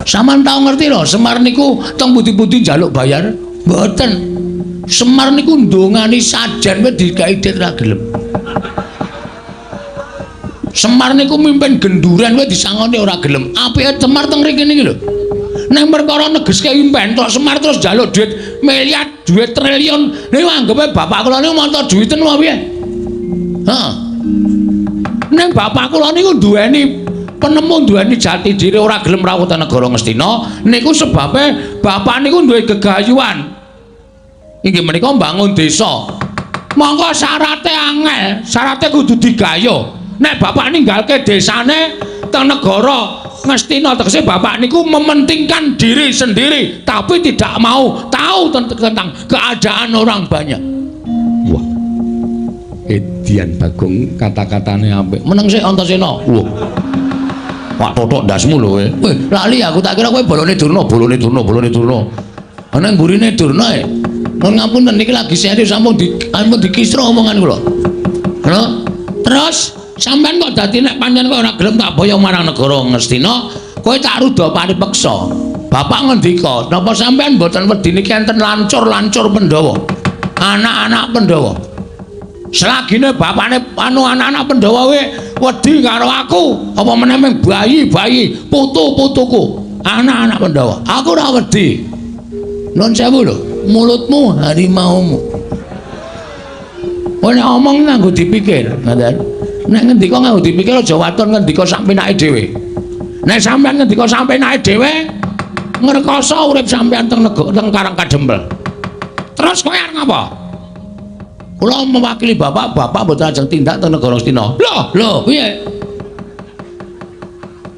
Sampeyan tau ngerti lho, Semar niku teng pundi-pundi njaluk bayar? Mboten. Semar niku ndongani sajen wis digawe dit ra gelem. Semar niku mimpin genduren wis disangoni ora gelem. Apike Semar teng mriki niki lho. Nek perkara negeske impen tok Semar terus njaluk duit miliar, duit triliun. Niku anggepe bapak kula niku monto duiten apa piye? Heeh. Nek bapak kula niku duweni penemu, duweni jati diri ora gelem rawuh teng negara Ngastina, niku sebabe bapak niku duwe gegayuhan. Inggih menika mbangun desa. Monggo syarate angel, syarate kudu digayuh. Nek bapak ninggalke desane teng negara Ngastina, tegese bapak niku mementingkan diri sendiri tapi tidak mau tahu tentang keadaan orang banyak. Wah. Edian Bagong kata-katane apik. Meneng sik Antasena. Wah. Pak totok ndasmu lho kowe. Weh, lali aku tak kira kowe bolone Durna, bolone Durna, bolone Durna. Ana mburine Durna e. Mun ngapunten niki lagi serius sampun di sampun dikisra omongan kula. Lho, terus sampean kok dadi nek pancen kowe ora gelem tak boyong marang negara Ngastina, kowe tak ruda paripeksa. Bapak ngendika, napa sampean mboten wedi niki enten lancur-lancur Pandhawa? Anak-anak Pandhawa. Selagine bapakne anu anak-anak Pandhawa kuwi wedi karo aku, apa meneh ming bayi-bayi, putu-putuku, anak-anak Pandhawa. Aku ora wedi. Nuwun sewu lho, mulutmu harimaumu. Kowe nek omong nganggo dipikir, ngoten. Nek ngendika nganggo dipikir aja waton ngendika sak penake dhewe. Nek sampean ngendika sak penake dhewe, ngrekoso urip sampean teng negara teng Karang Kadempel. Terus kowe arep ngapa? Kula mewakili bapak, bapak mboten ajeng tindak teng negara Ngastina. Lho, lho, piye?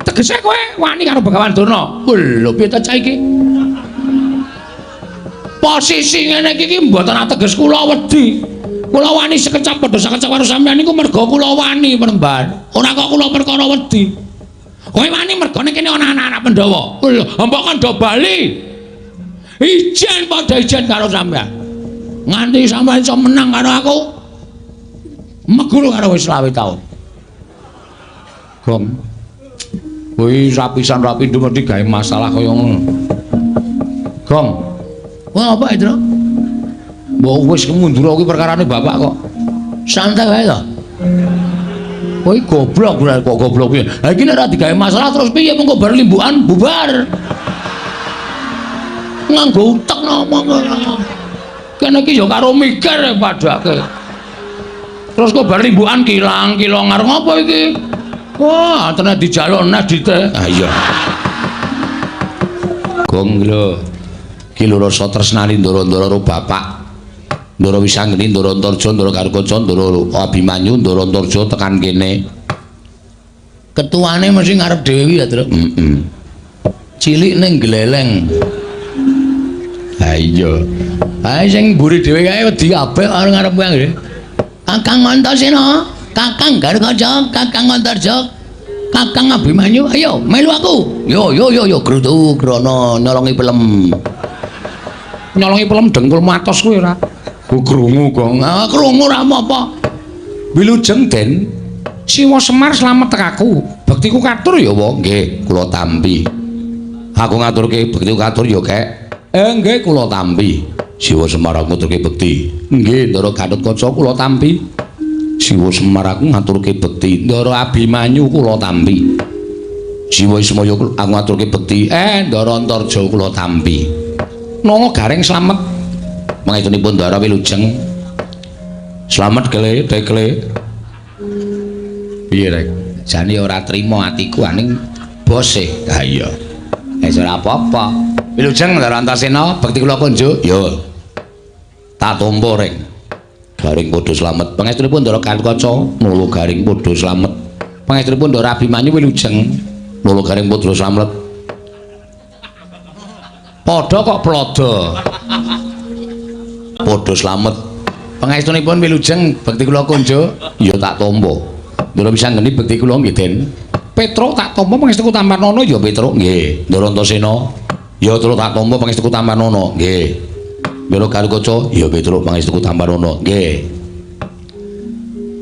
Tegese kowe wani karo Begawan Durna? Lho, piye ta cah iki? Posisi ngene iki mboten ateges kula wedi. Kula wani sekecap padha sekecap karo sampean niku merga kula wani Penemban. Ora kok kula perkara wedi. Kowe wani mergane kene ana anak-anak Pandhawa. Lho, mbok kon do bali. Ijen padha ijen karo sampean. Nganti sampean iso menang karo aku. Meguru karo wis 25 taun. Gong. Kuwi rapisan rapindho mesti gawe masalah kaya ngono. Gong. Wah, apa itu? Mbok wis mundur kuwi perkarane bapak kok. Santai wae to. Kowe goblok kok goblok piye? Ha iki nek ora digawe masalah terus piye mengko bar limbukan bubar. Nganggo utek ngomong. Kene iki ya karo mikir padake. Terus kok bar limbukan kilang kilong arep ngopo iki? Wah, tenan dijaluk nes dite. Ha iya. Gong lho. Ki lho rasa tresnani ndara-ndara karo bapak. Ndara Wisanggeni, Ndara Antarja, Ndara Garukaca, Ndara Abimanyu, Ndara Antarja tekan kene. Ketuane mesti ngarep dhewe ya, Tru. Heeh. Cilik ning gleleng. Ha iya. Ha sing mburi dhewe kae wedi kabeh karo ngarep kae. Kakang Antasena, Kakang Garukaca, Kakang Antarja, Kakang Abimanyu, ayo melu aku. Yo yo yo yo grutu grono nyolongi pelem. Nyolongi pelem dengkul matos kuwi ora. Ku krungu kok. Ah krungu ora apa-apa. Wilujeng Den. Siwa Semar slamet tekaku. Bektiku katur ya, wa? Nggih, kula tampi. Aku ngaturke bektiku katur ya, Kek. Nggih, kula tampi. Siwa Semar aku ngaturke bekti. Nggih, Ndara Gatotkaca kula tampi. Siwa Semar aku ngaturke bekti. Ndara Abimanyu kula tampi. Siwa Ismaya aku ngaturke bekti. Ndara Antarja kula tampi. Nanga Gareng slamet. Pangestunipun Ndara wilujeng. Slamet kele tekle. Piye rek? Jane ora trima atiku aning bose. Ha iya. Wis ora apa-apa. Wilujeng Ndara Antasena, bekti kula kunjuk. Yo. Tak tampa rek. Garing padha slamet. Pangestunipun Ndara Gatotkaca, nula garing padha slamet. Pangestunipun Ndara Abimanyu wilujeng, nula garing padha slamet. Padha kok plodo. Padha slamet. Pangestunipun wilujeng, bekti kula kunjuk. Ya tak tampa. Ndara Wisanggeni bekti kula nggih, Den. Petruk tak tampa pangestuku Tamparnono ya Petruk nggih. Ndara Antasena ya Truk tak tampa pangestuku Tamparnono nggih. Ndara Garukaca ya Petruk pangestuku Tamparnono nggih.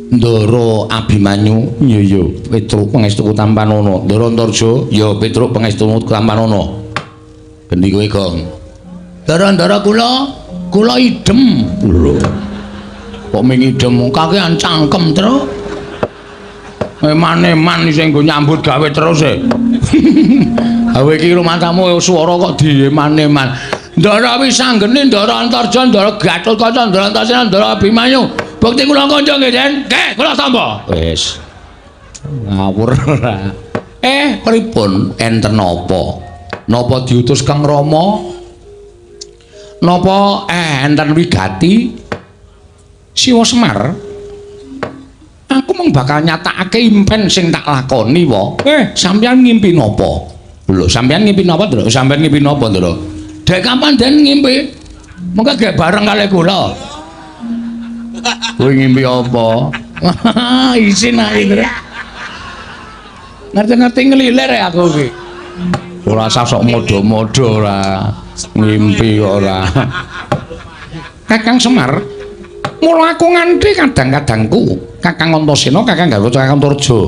Ndara Abimanyu, iya iya, Petruk pangestuku tampanana. Ndara Antarja, ya Petruk pangestuku tampanana. Gendi kowe, Gong. Ndara-ndara kula, kula idem. Lho. Kok ming idem kakean cangkem, Truk. Eman-eman isih nggo nyambut gawe terus e. Awe iki rumangsamu swara kok dieman-eman. Ndara Wisanggeni, Ndara Antarja, Ndara Gatotkaca, Ndara Antasena, Ndara Abimanyu. Bukti kula kanca nggih, Den. Nggih, kula tampa. Wis. Ngawur ora. Pripun? Enten napa? Napa diutus Kang Rama? Napa enten wigati? Siwa Semar. Aku mung bakal nyatakake impen sing tak lakoni wa. Sampeyan ngimpi napa? Lho, sampeyan ngimpi napa, Ndra? Sampeyan ngimpi napa, Ndra? Dek kapan den ngimpi? Mengko gek bareng kalih kula. Kowe ngimpi apa? Isin aku, Ndra. Ngerti-ngerti ngelilir ya aku iki. Ora usah sok modho-modho ora. Ngimpi kok ora. Kakang Semar, mula aku nganti kadang-kadangku Kakang Antasena, Kakang Garuda, Kakang Antarja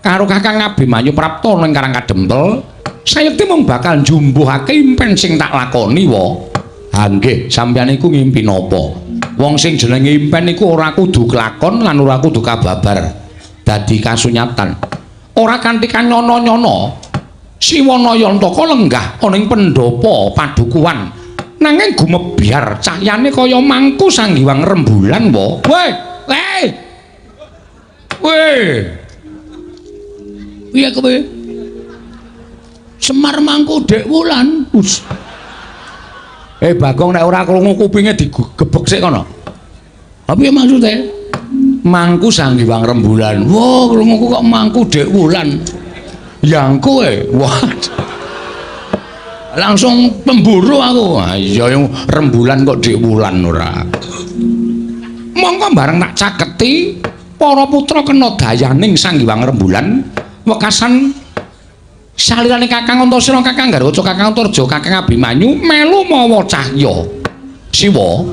karo Kakang Abimanyu Prapta ning Karang Kadempel, sayekti mung bakal njumbuhake impen sing tak lakoni wa. Ha nggih, sampeyan iku ngimpi napa? Wong sing jenenge impen iku ora kudu kelakon lan ora kudu kababar dadi kasunyatan. Ora kanthi kanyono-nyono Siwana Yantaka lenggah ana ing pendhapa padukuhan, nanging gumebyar cahyane kaya mangku sanggiwang rembulan wa. Weh, weh. Weh. Piye kowe? Semar mangku Dek Wulan. Us. Bagong nek ora krungu kupinge digebek sik kono. Ha piye maksude? Mangku sanggiwang rembulan. Wah, krunguku kok mangku Dek Wulan. Yangku e. Wah. Langsung pemburu aku. Ha iya rembulan kok Dek Wulan ora. Mongko bareng tak caketi para putra kena dayaning Sang Hyang Rembulan wekasan salirane Kakang Antasena, Kakang Garwaca, Kakang Antarja, Kakang Abimanyu melu mawa cahya. Siwa,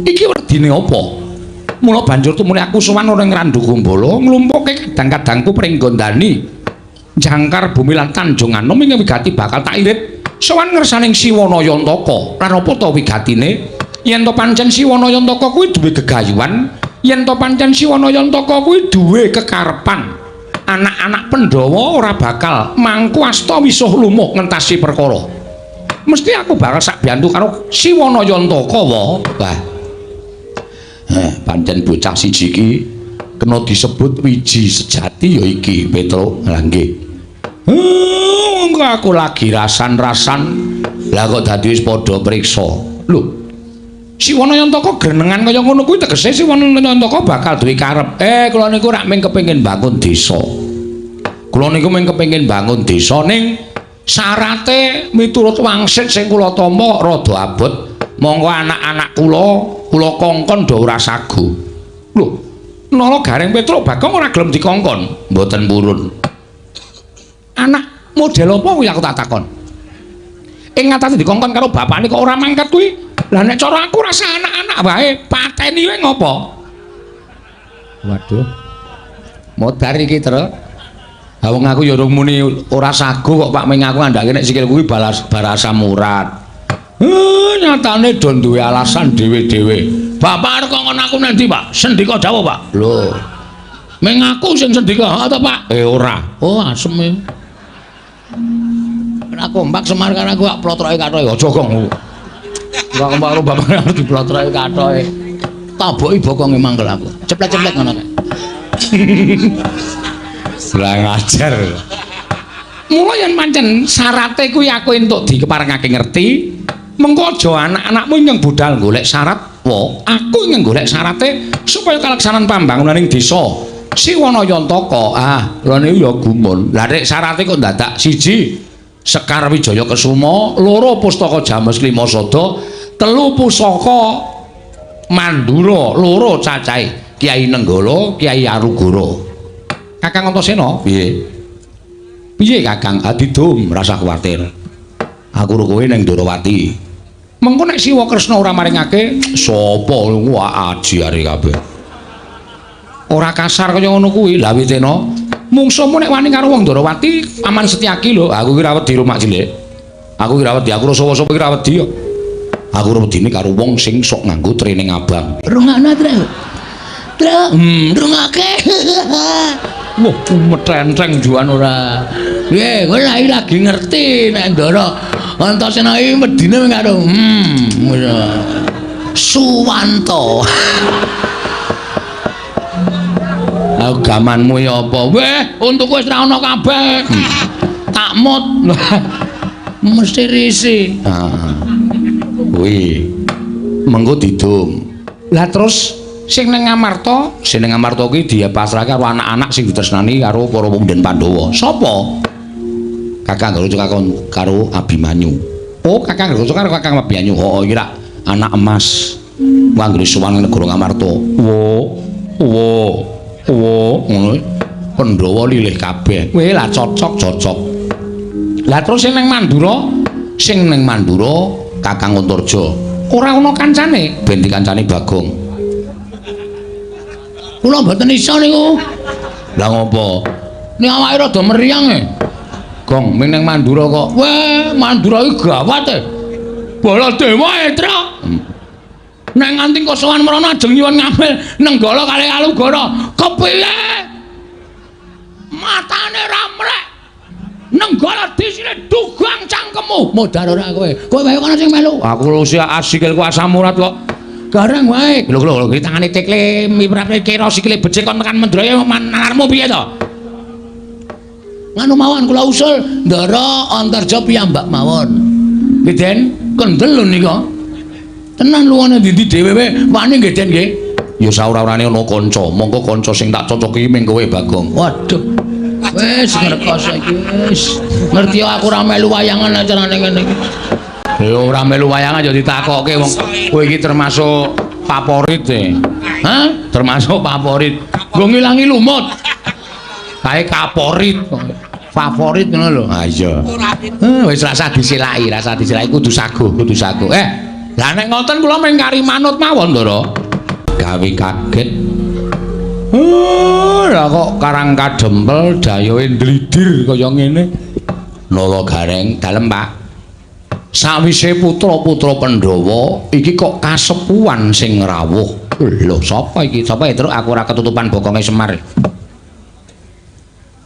iki werdine apa? Mula banjur tumuli aku sowan ing Randu Kumbala nglumpukke kadang-kadangku pringgondani jangkar bumi lan Tanjung Anom ing wigati bakal tak irit sowan ngersaning Siwana Yantaka. Lan apa ta wigatine? Yen to pancen Siwana Yantaka kuwi duwe gegayuhan, yen to pancen Siwana Yantaka kuwi duwe kekarepan, anak-anak Pandhawa ora bakal mangku asta wisuh lumuh ngentasi perkara. Mesti aku bakal sak biyantu karo Siwana Yantaka wa. Wah. Pancen bocah siji iki kena disebut wiji sejati ya iki, Petruk. Lah nggih. Monggo aku lagi rasan-rasan. Lah kok dadi wis padha priksa. Lho. Siwana Yantaka grenengan kaya ngono kuwi tegese Siwana Yantaka bakal duwe karep. Kula niku rak mung kepengin bangun desa. Kula niku mung kepengin bangun desa ning syarate miturut wangsit sing kula tampa rada abot. Monggo anak-anak kula kula kongkon do ora sagu. Lho, nala Gareng Petruk Bagong ora gelem dikongkon. Mboten purun. Anak model apa kuwi aku tak takon. Ing ngatasé dikongkon karo bapakne kok ora mangkat kuwi. Lah nek cara aku rasa anak-anak wae pateni wae ngopo? Waduh. Modar iki, Tru. Ha wong aku ya urung muni ora sagu kok Pak, ming aku ngandhake nek sikilku kuwi balas barasa murat. Nyatane do duwe alasan dhewe-dhewe. Bapak arep kongkon aku nang ndi, Pak? Sendika dawuh, Pak. Lho. Ming aku sing sendika, ha ta, Pak? Ora. Oh, asem e. Ora kompak Semar karo aku kok plotroke kathoke. Aja, Gong. Ora kompak karo bapak arep diplotroke kathoke. Taboki bokonge mangkel aku. Ceplek-ceplek ngono kae. Lah ngajar. Mula yen pancen syarate kuwi aku entuk dikeparengake ngerti, mengko aja anak-anakmu ingkang budal golek syarat, wa aku ingkang golek syarate supaya kalaksanan pambangunan ing desa Siwana Yantaka. Ah, lha niku ya gumun. Lah nek syarate kok dadak siji Sekar Wijaya Kesuma, loro Pustaka James Lima Sada, telu Pusaka Mandura, loro cacahe Kyai Nenggala, Kyai Arugara. Kakang Antasena, piye? Piye Kakang? Adidum, rasah kuwatir. Aku ro kowe ning Ndorowati. Mengko nek Siwa Kresna ora maringake, sapa wah aji are kabeh. Ora kasar kaya ngono kuwi. Lah Witena, mungsuhmu nek wani karo wong Ndorowati Paman Setyaki lho. Aku ki ora wedi Mak Cilik. Aku ki ora wedi, aku rasa sapa ki ora wedi kok. Aku ora wedine karo wong sing sok nganggo training abang. Rungokno, Tru. Tru, rungokke. Wah, metenteng juan ora. Nggih, kowe lagi ngerti nek Ndara Antasena iki wedine karo Suwanto. Aku gamanmu ya apa? Weh, untukku wis ra ono kabeh. Tak mut. Mesti risi. Heeh. Kuwi mengko didum. Lah terus sing ning Ngamarta, sing ning Ngamarta kuwi dipasrahke karo anak-anak sing ditresnani karo para pemuda Pandhawa. Sapa? Kakang Garuda karo Abimanyu. Oh, Kakang Garuda karo Kakang Abimanyu. Heeh, iki rak anak emas. Anggere sowan ning negara Ngamarta. Wo, wo, wo, ngono. Pandhawa lilih kabeh. Weh, lah cocok, cocok. Lah terus sing ning Mandura, sing ning Mandura Kakang Antarja. Ora ana kancane, ben dikancani Bagong. Kula mboten iso niku. Lah ngopo? Nek awake rada meriang e. Gong, ming ning Mandura kok. Weh, Mandura iki gawat e. Baladewa e, Tru. Nek nganti kosowan mrono ajeng nyuwun ngambil Nenggala kalih Alugara. Kepiye? Matane ra mrek. Nenggala disine dugang cangkemmu. Modar ora kowe. Kowe wae kono sing melu. Aku usia asikilku asam urat kok. Gareng wae. Lho lho lho, tangane tekle miprapne kira sikile becik kon tekan Mendraya nalarmu piye to? Nganu mawon kula usul Ndara Antarja piyambak mawon. Nggih Den, kendel lho nika. Tenan luwane ndi dhewe wae wani nggih Den nggih. Ya saora-orane ana kanca, mongko kanca sing tak cocoki ming kowe Bagong. Waduh. Wis ngrekoso iki wis. Ngerti aku ora melu wayangan acarane ngene iki. Ya ora melu wayangan ya ditakokke wong kowe iki termasuk favorit e. Hah? Termasuk favorit. Nggo ngilangi lumut. Kae kaporit. Favorit ngono lho. Ha iya. Wis rasa disilaki, rasa disilaki kudu saguh, kudu saguh. Lah nek ngoten kula mung kari manut mawon, Ndara. Gawe kaget. Lah kok Karang Kadempel dayohe ndlidir kaya ngene. Nala Gareng, dalem Pak. Sawise putra-putra Pandhawa iki kok kasepuhan sing rawuh. Lho, sapa iki? Sapa ya, Truk? Aku ora ketutupan bokonge Semar.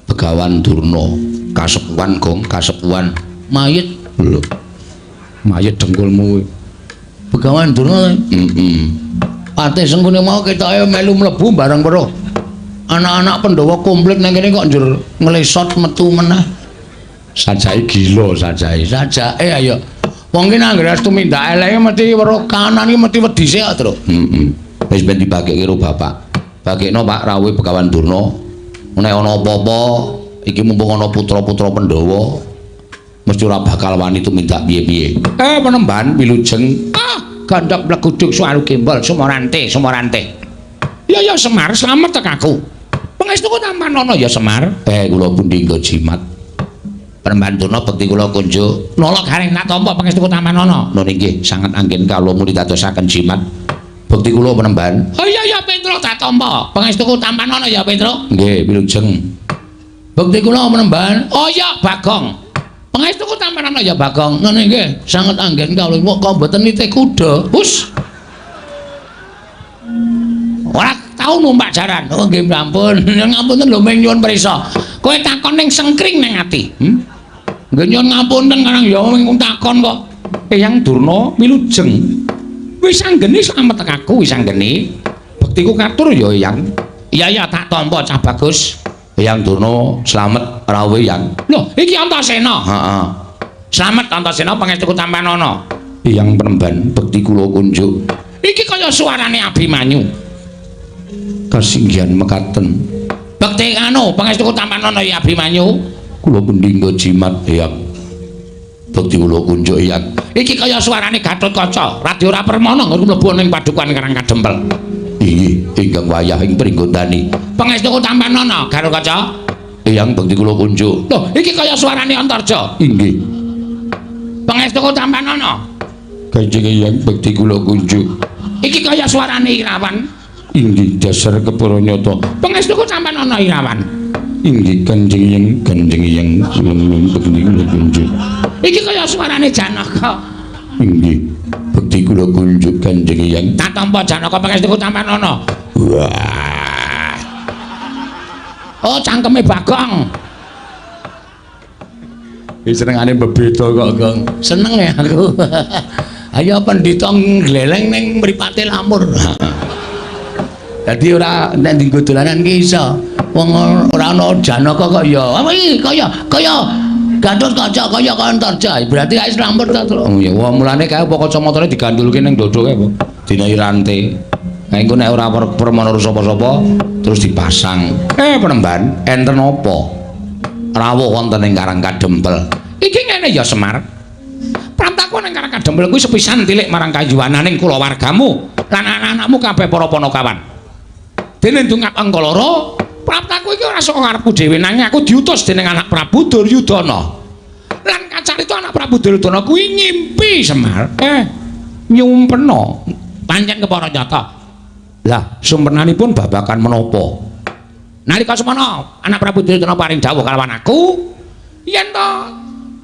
Begawan Durna, kasepuhan Gong, kasepuhan. Mayit. Lho. Mayit dengkulmu. Begawan Durna. Heeh. Patih Sengkuni mau ketoke melu mlebu bareng weruh. Anak-anak Pandhawa komplit nang kene kok njur nglesot metu meneh. Sajae gila sajae. Sajake ayo. Wong ki nang anggere tumindak eleke mesti weruh kanan iki mesti wedi sik kok, Truk. Heeh. Wis ben dibagekke karo bapak. Bagekno Pak rawuhe Begawan Durna. Nek ana apa-apa iki mumpung ana putra-putra Pandhawa mesti ora bakal wani tumindak piye-piye. Penemban wilujeng. Ah, gandhok mleguduk suwaru gembol sumorante, sumorante. Ya ya Semar, slamet tek aku. Pangestuku tampanana ya Semar. Kula pundi nggo jimat. Penemban Durna bekti kula kunjuk. Nala Gareng tak tampa pangestuku tampanana. Nun inggih sanget anggen kawula muni dadosaken jimat. Bekti kula penemban. Oh iya ya Petro tak tampa. Pangestuku tampanana ya Petro. Nggih, wilujeng. Bekti kula penemban. Oh iya Bagong. Pangestuku tampanana ya Bagong. Nun inggih sanget anggen kawula kok mboten nitih kuda. Hus. Ora tau numpak jaran. Oh nggih ampun. Ngapunten lho ming nyuwun prisa. Kowe takon ning sengkring ning ati. Nggih nyuwun ngapunten karang ya ming takon kok. Eyang Durna wilujeng. Wis anggene slamet aku wis anggene. Bektiku katur ya Eyang. Iya ya tak tampa cah bagus. Eyang Durna slamet rawuh Eyang. Lho iki Antasena. Heeh. Slamet Antasena pangestuku tampanana. Eyang penemban bekti kula kunjuk. Iki kaya suarane Abimanyu. Kasinggihan mekaten. Bekti anu pangestuku tampanana ya Abimanyu. Kula pundi nggo jimat Eyang. Bekti kula kunjuk Eyang. Iki kaya suarane Gatotkaca, Radya ora permana nggon mlebu ning padukuhan Karang Kadempel. Inggih, ingkang wayah ing pringgondani. Pangestuku tampanana Gatotkaca. Eyang bekti kula kunjuk. Lho, iki kaya suarane Antarja. Inggih. Pangestuku tampanana. Kanjeng Eyang bekti kula kunjuk. Iki kaya suarane Irawan. Inggih dasar kepara nyata. Pangestuku sampean ana Irawan. Inggih Kanjeng Hyang, Kanjeng Hyang kula bekti kula kunjuk. Iki kaya suarane Janaka. Inggih bekti kula kunjuk Kanjeng Hyang. Tak tampa Janaka pangestuku sampean ana. Wah. Oh, cangkeme Bagong. Iki senengane bebeda kok, Gong. Seneng ya aku. Ayo pendhita ngleleng ning mripate lamur. Dadi ora nek dienggo dolanan ki iso. Wong ora ana Janaka kok ya. Apa iki kaya kaya Gatotkaca kaya Antarja. Berarti wis lamur ta. Oh ya, wah mulane kae apa kacamatane digandulke ning dodo kae apa? Dinahi rante. Nah engko nek ora permono sapa-sapa terus dipasang. Penemban, enten apa? Rawuh wonten ing Karang Kadempel. Iki ngene ya Semar. Prantaku ning Karang Kadempel kuwi sepisan tilik marang kayuwananing kulawargamu lan anak-anakmu kabeh para panakawan. Dene ndungap angka loro, praptaku iki ora saka karepku dhewe nanging aku diutus dening anak Prabu Duryudana. Lan kacarita anak Prabu Duryudana kuwi ngimpi Semar. Nyumpena pancen kepara nyata. Lah, sumpenanipun babagan menapa? Nalika semana anak Prabu Duryudana paring dawuh kalawan aku yen to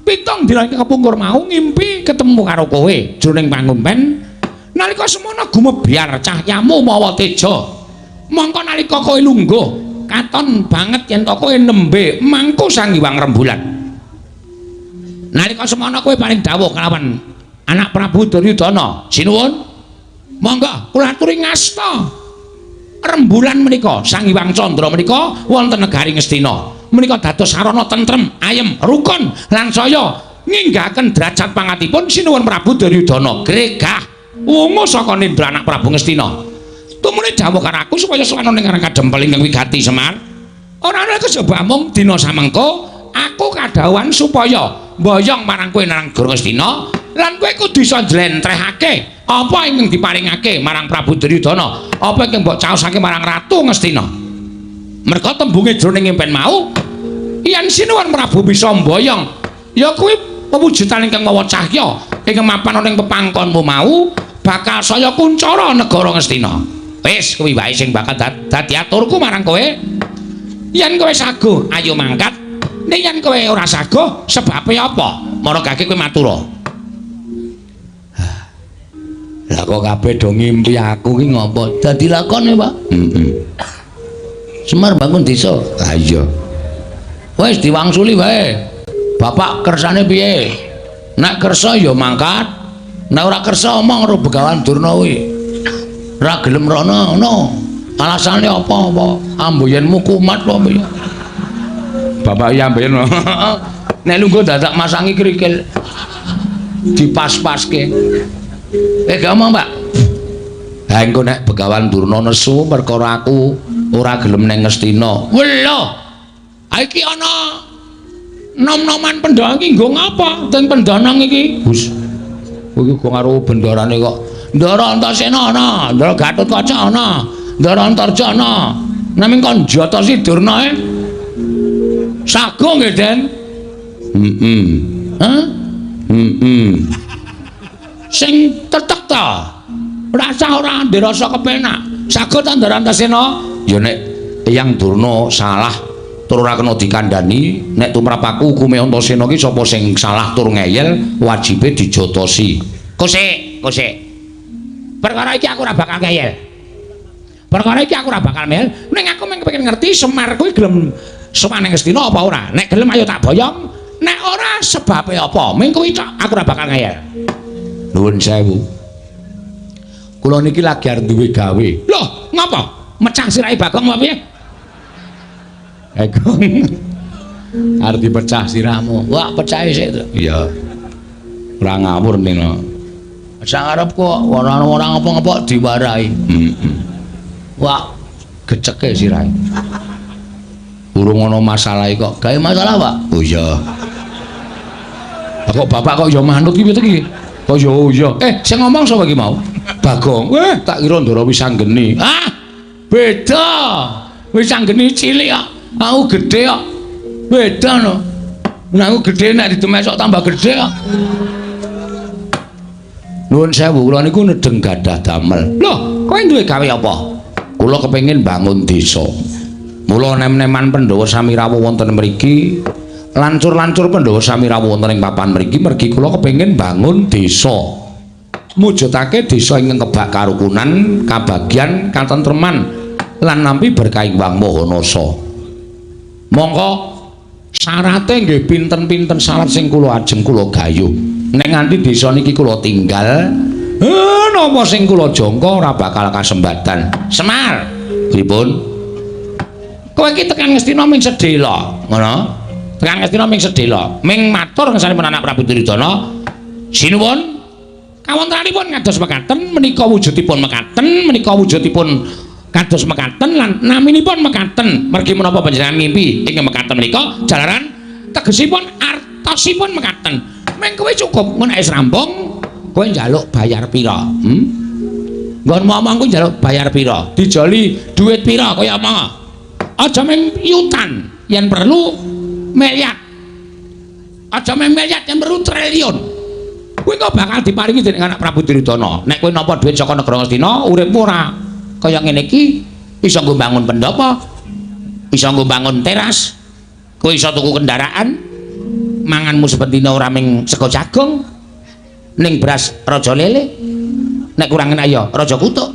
pitung dina kepungkur mau ngimpi ketemu karo kowe jroning pangumpen. Nalika semana gumebyar cahyamu mawa teja. Mongko nalika kowe lungguh katon banget yen to kowe nembe mangku Sang Hyang Rembulan. Nalika semana kowe paring dawuh kalawan anak Prabu Duryudana, sinuwun monggo kula aturi ngasta rembulan menika Sang Hyang Candra menika wonten negari Ngastina. Menika dados sarana tentrem, ayem, rukun lan saya nginggahaken derajat pangatipun sinuwun Prabu Duryudana gregah wungu saka nindra anak Prabu Ngastina. Tumune dawuh karo aku supaya sowan ning Karang Kadempel ingkang wigati Semar. Ora ana kejaba mung dina samengko aku kadhawuhan supaya mboyong marang kowe nang negara Ngastina lan kowe kudu iso njlentrehake apa ingkang diparingake marang Prabu Duryudana, apa ingkang mbok caosake marang Ratu Ngastina. Merga tembunge jroning impen mau yen sinuwun Prabu bisa mboyong ya kuwi pewujudan ingkang mawa cahya ingkang mapan ana ing pepangkonmu mau bakal saya kuncara negara Ngastina. Wis kuwi wae sing bakal dadi aturku marang kowe. Yen kowe saguh ayo mangkat, ning yen kowe ora saguh sebabe apa? Maragake kowe matura. Lah kok kabeh do ngimpi aku ki ngopo? Dadi lakone, Pak. Heeh. Semar bangun desa. Ha iya. Wis diwangsuli wae. Bapak kersane piye? Nek kersa ya mangkat, nek ora kersa omong karo Begawan Durna kuwi. Ora gelem rono ngono. Alasane apa-apa? Amboyenmu kumat apa piye? Bapak iya amboyen. Nek lungguh dadak masangi krikil. Dipas-paske. Gak omong, Pak. Ha engko nek Begawan Durna nesu perkara aku ora gelem nang Ngastina. Welo. Ha iki ana nom-noman pendhang iki nggo ngapa? Teng pendanang iki. Gus. Kowe iki karo bendarane kok. Ndara Antasena ana, Ndara Gatotkaca ana, Ndara Antarja ana. Naming kon Jatasi Durna e. Sago nggih, Den. Heeh. Hah? Heeh. Sing tetek ta. Rasa ora ndirasa kepenak. Sago ta Ndara Antasena? Ya nek Eyang Durna salah tur ora kena dikandhani, nek tumrap aku hukume Antasena ki sapa sing salah tur ngeyel wajibe dijotosi. Kosek, kosek. Perkara iki aku ora bakal ngeyel. Perkara iki aku ora bakal ngeyel, ning aku mung kepengin ngerti Semar kuwi gelem sowan ning Ngastina apa ora. Nek gelem ayo tak boyong, nek ora sebabe apa? Ming kuwi tok aku ora bakal ngeyel. Nuwun sewu. Kula niki lagi arep duwe gawe. Loh, ngapa? Mecah sirahe Bagong apa piye? Gong. Arep dipecah sirahmu. Wah, pecahe sik to. Iya. Ora ngawur ning. Sak arep kok ora ora ngapa-ngapa diwarahi. Heeh. Wah, geceke sirahe. Urung ana masalah kok. Gawe masalah, Pak? Oh iya. Kok bapak kok ya manut ki piye iki? Kok ya oh iya. Sing ngomong sapa iki mau? Bagong. Weh, tak kira Ndara Wisanggeni. Ah, beda. Wisanggeni cilik kok. Aku gedhe kok. Beda no. Nek aku gedhe nek didemesok tambah gedhe kok. Nuwun sewu, kula niku nedeng gadah damel. Loh, kowe duwe gawe apa? Kula kepengin bangun desa. Mula nem-neman Pandhawa sami rawuh wonten mriki, lancur-lancur Pandhawa sami rawuh wonten ing papan mriki mergi kula kepengin bangun desa. Mujudake desa ingkang kebak karukunan, kabagyan, katentreman lan nampi berkah Hyang Maha Nasa. Mongko syarate nggih pinten-pinten syarat sing kula ajeng kula gayuh. Nek nganti desa niki kula tinggal, napa sing kula jangka ora bakal kasembadan. Semar, pripun? Kowe iki tekan Ngastina ming sedhela, ngono? Tekan Ngastina ming sedhela, ming matur ngersanipun anak Prabu Duryudana. Sinuwun. Kawontenanipun kados mekaten menika wujudipun mekaten, menika wujudipun kados mekaten lan naminipun mekaten. Mergi menapa panjenengan ngimpi ing mekaten menika jalaran tegesipun artosipun mekaten. Ming kowe cukup mun wis rampung kowe njaluk bayar pira? Nggon ngomong kowe njaluk bayar pira? Dijoli duit pira kowe omong? Aja ming yutan, yen perlu miliar. Aja ming miliar, yen perlu triliun. Kowe kok bakal diparingi dening anak Prabu Duryudana. Nek kowe nampa dhuwit saka negara Ngastina, uripmu ora kaya ngene iki, iso nggo bangun pendhapa, iso nggo bangun teras, kowe iso tuku kendaraan, manganmu saben dina ora ming sego jagung, ning beras raja lele, nek kurang enak ya raja kutuk.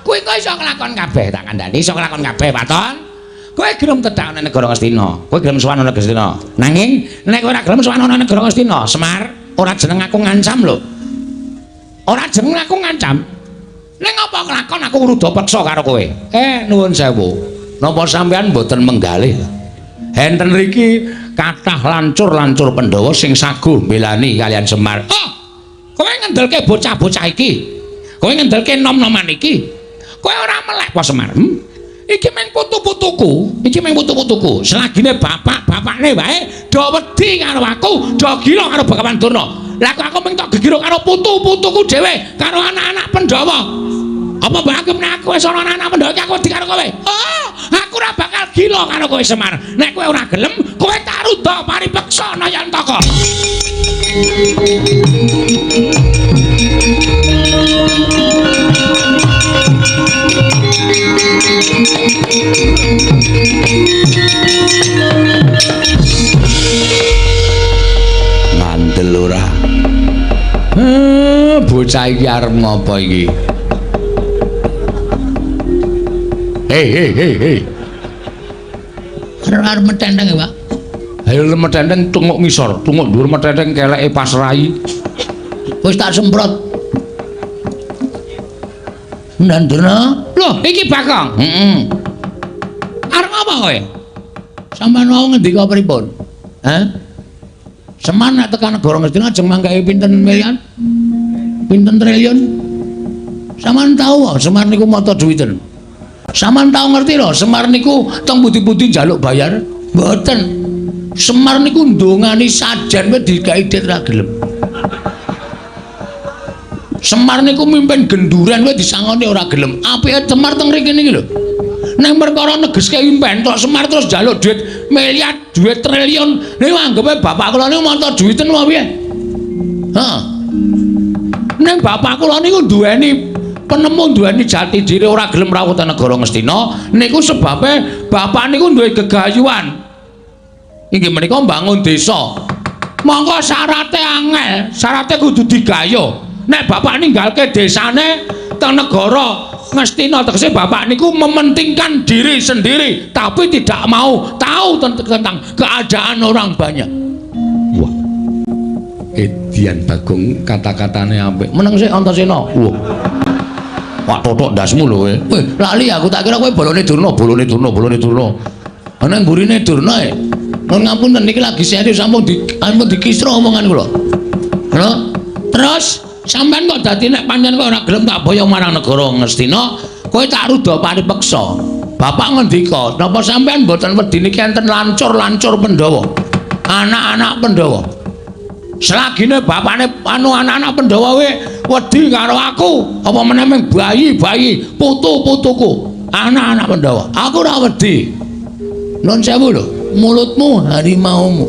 Kowe kok iso nglakon kabeh, tak kandhani iso nglakon kabeh, Waton. Kowe gelem tedak nang negara Ngastina, kowe gelem sowan nang Ngastina. Nanging nek kowe ora gelem sowan nang negara Ngastina, Semar, ora jeneng aku ngancam lho. Ora jeneng aku ngancam. Ning apa kelakon aku ruda peksa karo kowe? Nuwun sewu. Napa sampean mboten menggalih? Enten riki kathah lancur-lancur Pandhawa sing saguh mbelani kalian Semar. Oh, kowe ngendelke bocah-bocah iki. Kowe ngendelke nom-noman iki. Kowe ora melek apa Semar? Iki mung putu-putuku, iki mung putu-putuku. Selagine bapak-bapakne wae do wedi karo aku, do gila karo Bagawan Durna. Lah kok aku mung tok gegiro karo putu-putuku dhewe, karo anak-anak Pandhawa. Apa mbok anggap nek aku wis ana anak-anak Pandhawa iki aku wedi karo kowe? Oh, aku ora bakal gila karo kowe Semar. Nek kowe ora gelem, kowe tak rudha paripeksa Nayantaka. Ngandel ora? Bocah iki arep ngopo iki? Hei hei hei hei. Arep metenteng ya, Pak. Ayo metenteng tunguk ngisor, tunguk dhuwur metenteng keleke pas rai. Wis tak semprot. Ndan Durna. Loh, iki Bagong. Heeh. Arep ngapa kowe? Sampeyan wau ngendika pripun? Hah? Semar nek tekan negara Ngastina ajeng manggahe pinten miliar? Pinten triliun? Sampeyan tau Semar niku mata duwiten. Sampeyan tau ngerti lho, Semar niku teng pundi-pundi njaluk bayar? Mboten. Semar niku ndongani sajen wis digawe dit ra gelem. Semar niku mimpin genduren wis disangoni ora gelem. Apike Semar teng mriki niki lho. Nek perkara negeske impen tok Semar terus njaluk duit miliar, duit triliun. Niku anggepe bapak kula niku mata duwiten apa piye? Heeh. Ning bapak kula niku duweni penemu, duweni jati diri, ora gelem rawuh teng negara Ngastina. Niku sebabe bapak niku duwe gegayuhan. Inggih menika mbangun desa. Monggo syarate angel, syarate kudu digayuh. Nek bapak ninggalke desane teng negara Ngastina, tegese bapak niku mementingkan diri sendiri tapi tidak mau tahu tentang keadaan orang banyak. Wah. Edian Bagong kata-katane apik. Meneng sik Antasena. Wah. Wah totok ndasmu lho kowe. Weh, lali aku tak kira kowe bolone Durna, bolone Durna, bolone Durna. Ana mburine Durna e. Nuwun ngapunten niki lagi serius sampun dikisra omongan kula. Lho, terus sampean kok dadi nek pancen kowe ora gelem tak boyong marang negara Ngastina, kowe tak rudha paripeksa. Bapak ngendika, napa sampean mboten wedi niki enten lancur-lancur Pandhawa? Anak-anak Pandhawa. Selagine bapakne anu anak-anak Pandhawa we wedi karo aku, apa meneh ming bayi-bayi, putu-putuku, anak-anak Pandhawa. Aku ora wedi. Nun sewu lho, mulutmu harimaumu.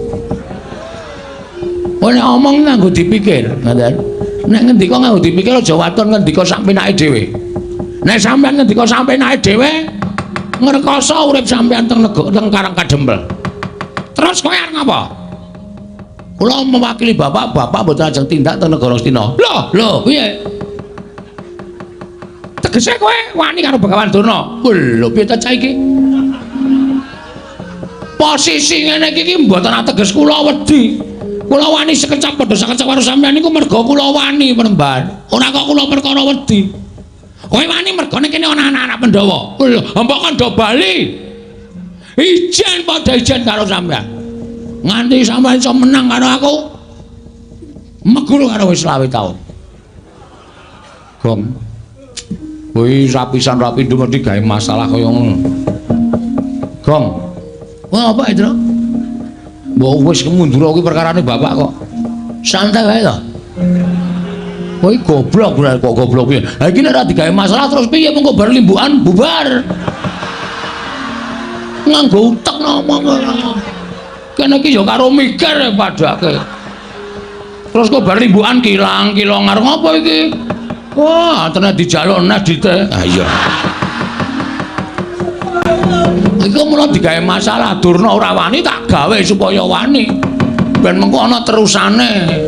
Kowe nek omong nganggo dipikir, ngoten. Nek ngendika nganggo dipikir aja waton ngendika sak penake dhewe. Nek sampean ngendika sak penake dhewe, ngrekoso urip sampean teng teng Karang Kadempel. Terus kowe arep ngapa? Kula mewakili bapak, bapak mboten ajeng tindak teng negara Astina. Lho, lho, piye? Tegese kowe wani karo Begawan Durna. Lho, piye ta cah iki? Posisi ngene iki mboten ateges kula wedi. Kula wani sekecap padha sekecap karo sampean niku merga kula wani Penemban. Ora kok kula perkara wedi. Kowe wani mergane kene ana anak-anak Pandhawa. Lho, mbok kandha bali. Ijen padha ijen karo sampean. Nganti sampean iso menang karo aku. Meguru karo wis 20 taun. Gong. Kuwi rapisan rapindo mesti gawe masalah kaya ngono. Gong. Wah, apa itu? Mbok wis mundur kuwi perkarane bapak kok. Santai wae to. Kowe goblok kok goblok piye? Ha iki nek ora digawe masalah terus piye mengko bar limbukan bubar. Nganggo utek ngomong. Kene iki ya karo mikir padake. Terus kok bar limbukan kilang-kilong arep ngopo iki? Wah, tenan dijaluk nes dite. Ha iya. Iku mula digawe masalah Durna ora wani tak gawe supaya wani. Ben mengko ana terusane.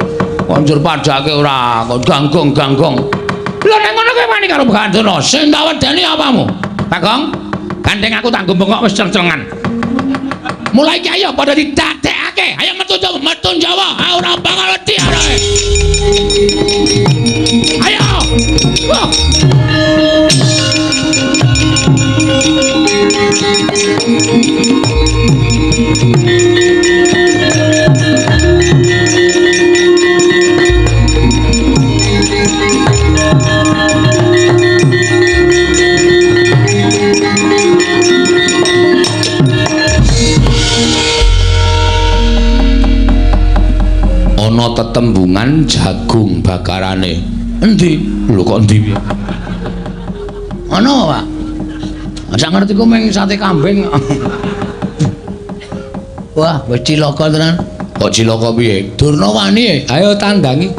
Konjur padake ora kok ganggong-ganggong. Lha nek ngono kowe wani karo Begawan Durna, sing tak wedeni apamu? Bagong, gandeng aku tak bengok wis ceng-cengan. Mulai iki ayo padha didadekake. Ayo metu Jawa, metu Jawa. Ora bakal wedi arek. Ayo. Wah. Ana tetembungan jagung bakarane. Endi? Lho kok endi piye? Ana, Pak. Sak ngertiku mung sate kambing. Wah, wis cilaka tenan. Kok cilaka piye? Durna wani. Ayo tandangi.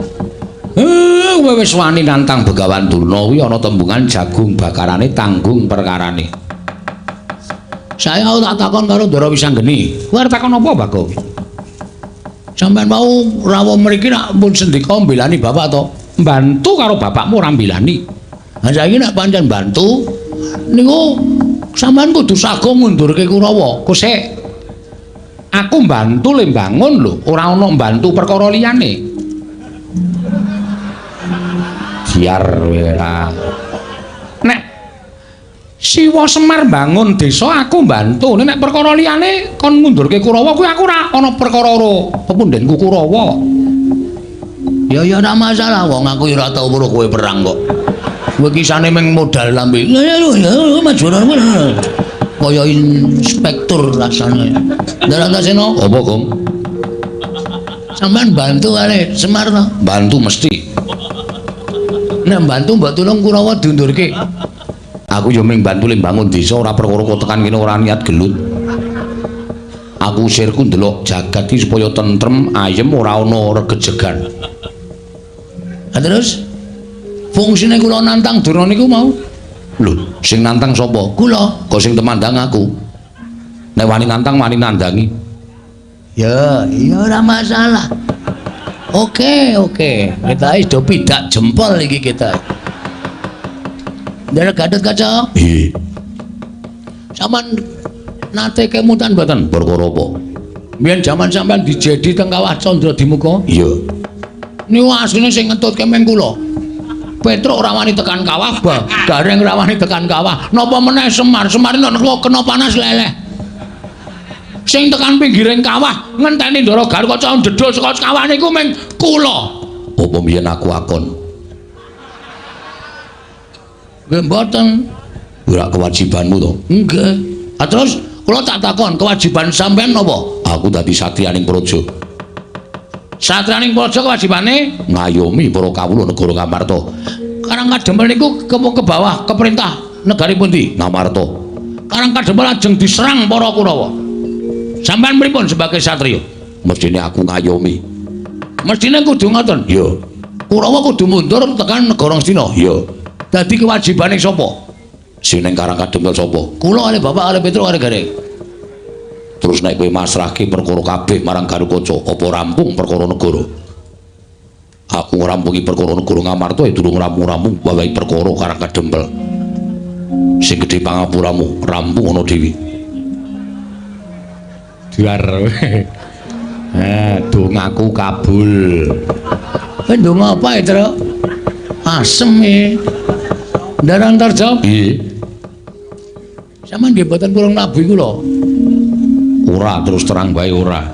Kowe wis wani nantang Begawan Durna kuwi ana tembungan jagung bakarane tanggung perkarane. Saya tak takon karo Ndara Wisanggeni. Kowe arep takon apa, Bagong? Sampeyan mau rawuh mriki nak pun sendika mbelani bapak to? Mbantu karo bapakmu ora mbelani. Ha saiki nek pancen bantu niku sampeyan kudu sago ngundurke Kurawa. Kosek. Aku mbantu le mbangun lho, ora ana mbantu perkara liyane. Biar ora. Nek Siwa Semar mbangun desa aku mbantu, nek perkara liyane kon ngundurke Kurawa kuwi aku ora ana perkara karo pepundhenku Kurawa. Ya ya ora masalah wong aku ya ora tau weruh kowe perang kok. Kowe kisane mung modal lambe. Ya ya maju. Kaya inspektur rasane. Ndarantasena apa, Gong? Sampeyan bantu kali Semar to? Bantu mesti. Nek bantu mbok tulung Kurawa diundurke. Aku yo mung bantu le mbangun desa ora perkara kok tekan kene ora niat gelut. Aku sirku ndelok jagat iki supaya tentrem, ayem ora ana regejegan. Ha terus fungsine kula nantang Durna niku mau. Lho, sing nantang sapa? Kula. Kok sing temandang aku. Nek wani nantang wani nandangi. Ya, iya ora masalah. Oke, oke. Kita wis do pidak jempol iki kita. Ndara Gatot Kaca. Nggih. Sampeyan nate kemutan mboten? Perkara apa? Mbiyen jaman sampeyan dijedi teng Kawah Candra Dimuka? Iya. Niku asline sing ngetutke meng kula. Petruk ora wani tekan kawah, Gareng ora wani tekan kawah. Napa meneh Semar? Semar nek kena panas leleh. Sing tekan pinggiring kawah ngenteni Ndara Garukaca ndedul saka kawah niku meng kula. Apa mbiyen aku akon? Nggih mboten. Ora kewajibanmu to? Nggih. Ha terus kula tak takon, kewajiban sampean napa? Aku dadi satriyaning praja. Satriyaning praja kewajibane ngayomi para kawula negara Ngamarta. Karang Kadempel niku ke bawah ke perintah negari pundi? Ngamarta. Karang Kadempel lajeng diserang para Kurawa. Sampean pripun sebagai satriya? Mestine aku ngayomi. Mestine kudu ngoten. Iya. Kurawa kudu mundur tekan negara Ngastina. Iya. Dadi kewajibane sapa? Sing ning Karang Kadempel sapa? Kula kalih bapak kalih Petruk kalih Gareng. Terus nek kowe masrahke perkara kabeh marang Garukaca, apa rampung perkara negara? Aku ngrampungi perkara negara Ngamarta ya durung rampung-rampung wawahi perkara Karang Kadempel. Sing gedhe pangapuramu rampung ana dhewe. Duar. Dongaku kabul. Kowe ndonga apa ya, Truk? Asem e. Ndara Antarja? Piye? Sampeyan nggih mboten purung nabuhi kula. Ora, terus terang bae ora.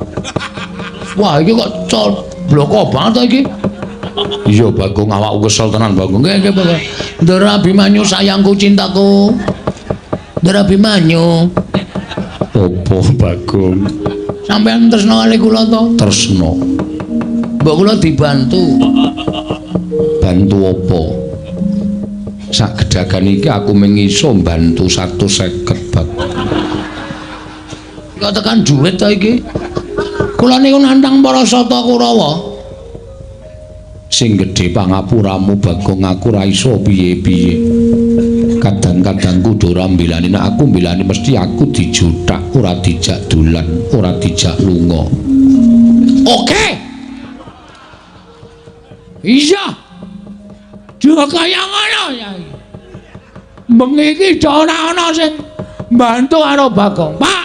Wah, iki kok bloko banget to iki. Iya, Bagong, awakku kesel tenan, Bagong. Nggih, nggih, Bagong. Ndara Abimanyu sayangku cintaku. Ndara Abimanyu. Opo, Bagong? Sampeyan tresna kali kula to? Tresna. Mbok kula dibantu. Bantu apa? Sak gedagan iki aku mung iso mbantu 150, Bagong. Kok tekan duit to iki? Kula niku nantang para sata Kurawa. Sing gedhe pangapuramu Bagong, aku ora iso piye-piye. Kadang-kadang kudu ora mbelani, nek aku mbelani mesti aku dijuthak, ora dijak dolan, ora dijak lunga. Oke. Iya. Juga kaya ngono ya. Bengi iki ora ana sing mbantu karo Bagong. Pak.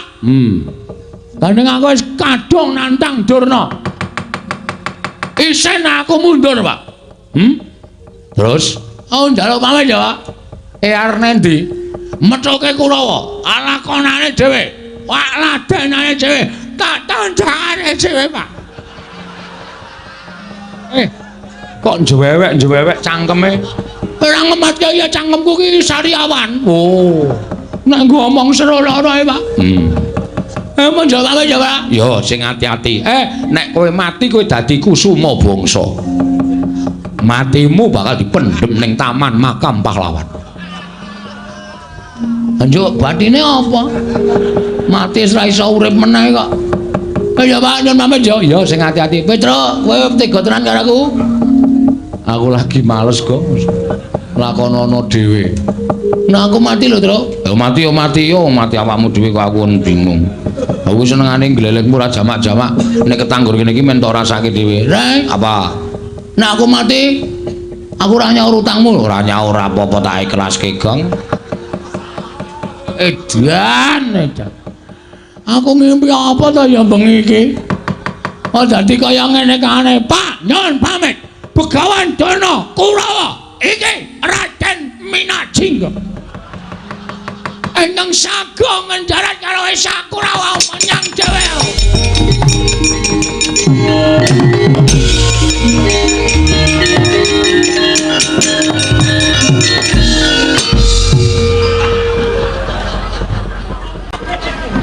Gandeng aku wis kadung nantang Durna. Isen aku mundur, Pak. Terus? Aku njaluk pamit ya, Pak. Arep nendi? Methuke Kurawa, lakonane dhewe. Wak ladenane dhewe, tak tandangane dhewe, Pak. Kok njewewek-njewewek cangkeme? Ora ngematke ya cangkemku ki sariawan. Oh. Nek nggo omong seru lara ae, Pak. Mun jawab ya, Pak. Yo sing ati-ati. Nek kowe mati kowe dadi kusuma bangsa. Matimu bakal dipendhem ning taman makam pahlawan. Njuk batine apa? Mati wis ra iso urip meneh kok. Ya Pak, nyun pamit yo. Yo sing ati-ati. Petruk, kowe tega tenan karo aku. Aku lagi males kok. Lakonono dhewe. Nah aku mati lho, Truk. Ya mati yo mati yo, mati awakmu dhewe kok aku bingung. Aku senengane glelekmu ora jamak-jamak. Nek ketanggur kene iki men tok rasake dhewe. Reng, apa? Nek aku mati, aku ora nyaur utangmu. Ora nyaur apa-apa tak ikhlaske, Gong. Edan, edan. Aku ngimpi apa to ya bengi iki? Oh dadi kaya ngene kane, Pak, nyun pamit. Begawan Durna Kurawa iki Raden Minajingga. Ingkang sago ngendarat karo Esa Kurawa menyang dhewe.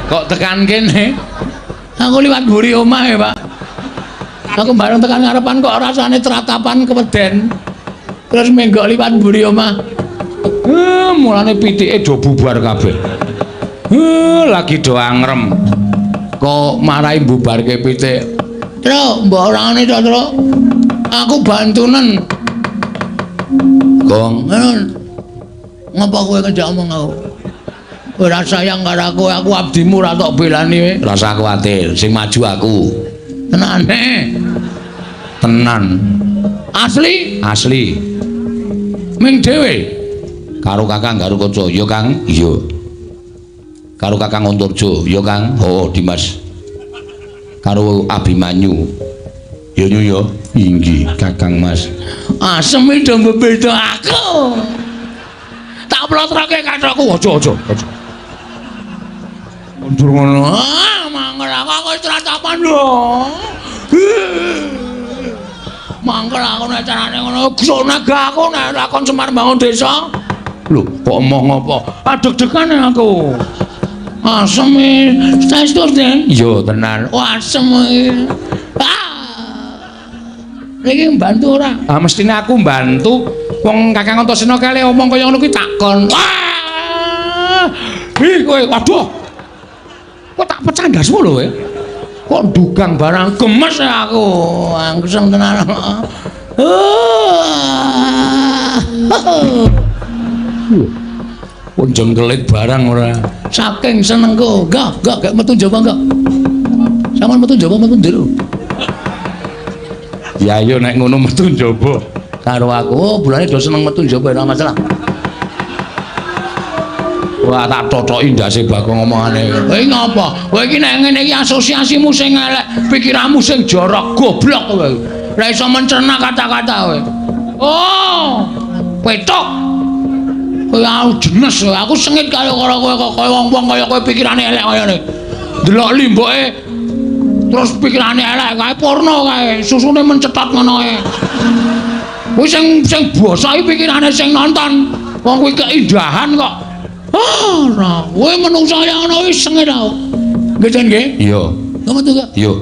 Kok tekan kene? Aku liwat mburi omah ya, Pak. Aku bareng tekan ngarepan kok rasane tratapan keweden. Terus menggok liwat mburi omah. Mulane pitike do bubar kabeh. Lagi do angrem. Kok marai bubarke pitik. Truk, mbok orangane to, Truk. Aku bantunen. Gong, ngapa kowe ngejak omong aku? Ora sayang karo aku, aku abdimu ora tok belani kowe. Rasa kuwatir, sing maju aku. Tenane. Tenan. Asli? Asli. Ming dhewe. Karo Kakang Garukaca, ya Kang? Iya. Karo Kakang Antarja, ya Kang? Oh, Dimas. Karo Abimanyu. Ya nyu ya. Inggih, Kakang Mas. Asem do mbebeda aku. Tak plotroke kathokku, aja aja aja. Mundur ngono. Ah, mangkel aku wis tratapan lho. Mangkel aku nek carane ngono, naga aku nek lakon Semar bangun desa. Lho, kok emoh ngopo? Adeg-degan aku. Asem e. Saestu, Den? Iya, tenan. Oh, asem e. Ah. Iki mbantu ora? Ah, mestine aku mbantu. Wong Kakang Antasena kale omong kaya ngono kuwi takon. Wah! Ih, kowe waduh. Kok tak pecah ndasmu lho kowe. Kok dugang barang gemes aku. Angsem tenan. Pun jengkelit barang ora. Saking senengku. Enggak metu njaba enggak. Sampeyan metu njaba metu njero. Ya ayo nek ngono metu njaba. Karo aku, oh, bulane do seneng metu njaba ora masalah. Wah tak totoki ndase Bagong omongane. Kowe ngapa? Kowe iki nek ngene iki asosiasimu sing elek, pikiranmu sing jorok, goblok kowe. Ora iso mencerna kata-kata kowe. Oh, petok. Kowe aku jenes, aku sengit karo kowe kok kaya wong-wong kaya kowe pikirane elek kaya ngene. Delok limboke terus pikirane elek kae porno kae, susune mencetot ngono kae. Kuwi sing sing basa iki pikirane sing nonton. Wong kuwi keindahan kok. Ah, ora. Kowe menungsa kaya ngono wis sengit aku. Nggih, Jan nggih? Iya. Ngono to, Kak? Iya.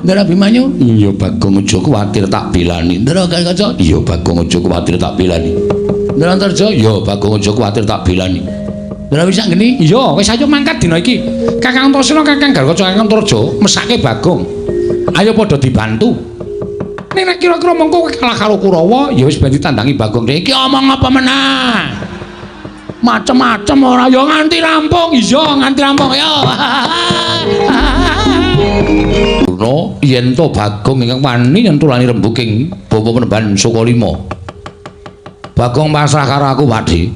Ndara Abimanyu? Iya, Bagong aja kuwatir tak belani. Ndara Gatotkaca? Iya, Bagong aja kuwatir tak belani. Ndara Antarja? Iya, Bagong aja kuwatir tak belani. Ndara Wisanggeni? Iya, wis ayo mangkat dina iki. Kakang Antasena, Kakang Gatotkaca, Kakang Antarja mesake Bagong. Ayo padha dibantu. Nek nek kira-kira mengko kowe kalah karo Kurawa, ya wis ben ditandangi Bagong. Iki omong apa meneh? Macem-macem ora ya nganti rampung. Iya, nganti rampung ya. Durna yen to Bagong ingkang wani nyentulani rembuking bapa Panembahan Sukalima. Bagong pasrah karo aku, Pakdhe.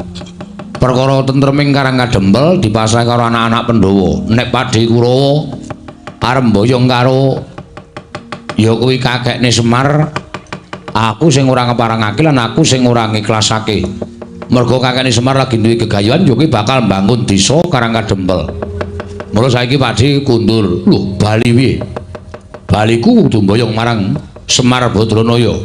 Perkara tentreming Karang Kadempel dipasrah karo anak-anak Pandhawa. Nek Pakdhe Kurawa arep mboyong karo ya kuwi kakekne Semar, aku sing ora ngeparengake lan aku sing ora ngiklasake. Mergo kakekne Semar lagi duwe gegayuhan ya kuwi bakal mbangun desa Karang Kadempel. Mula saiki Pakdhe kundur. Lho, bali piye? Baliku kudu mboyong marang Semar Badranaya.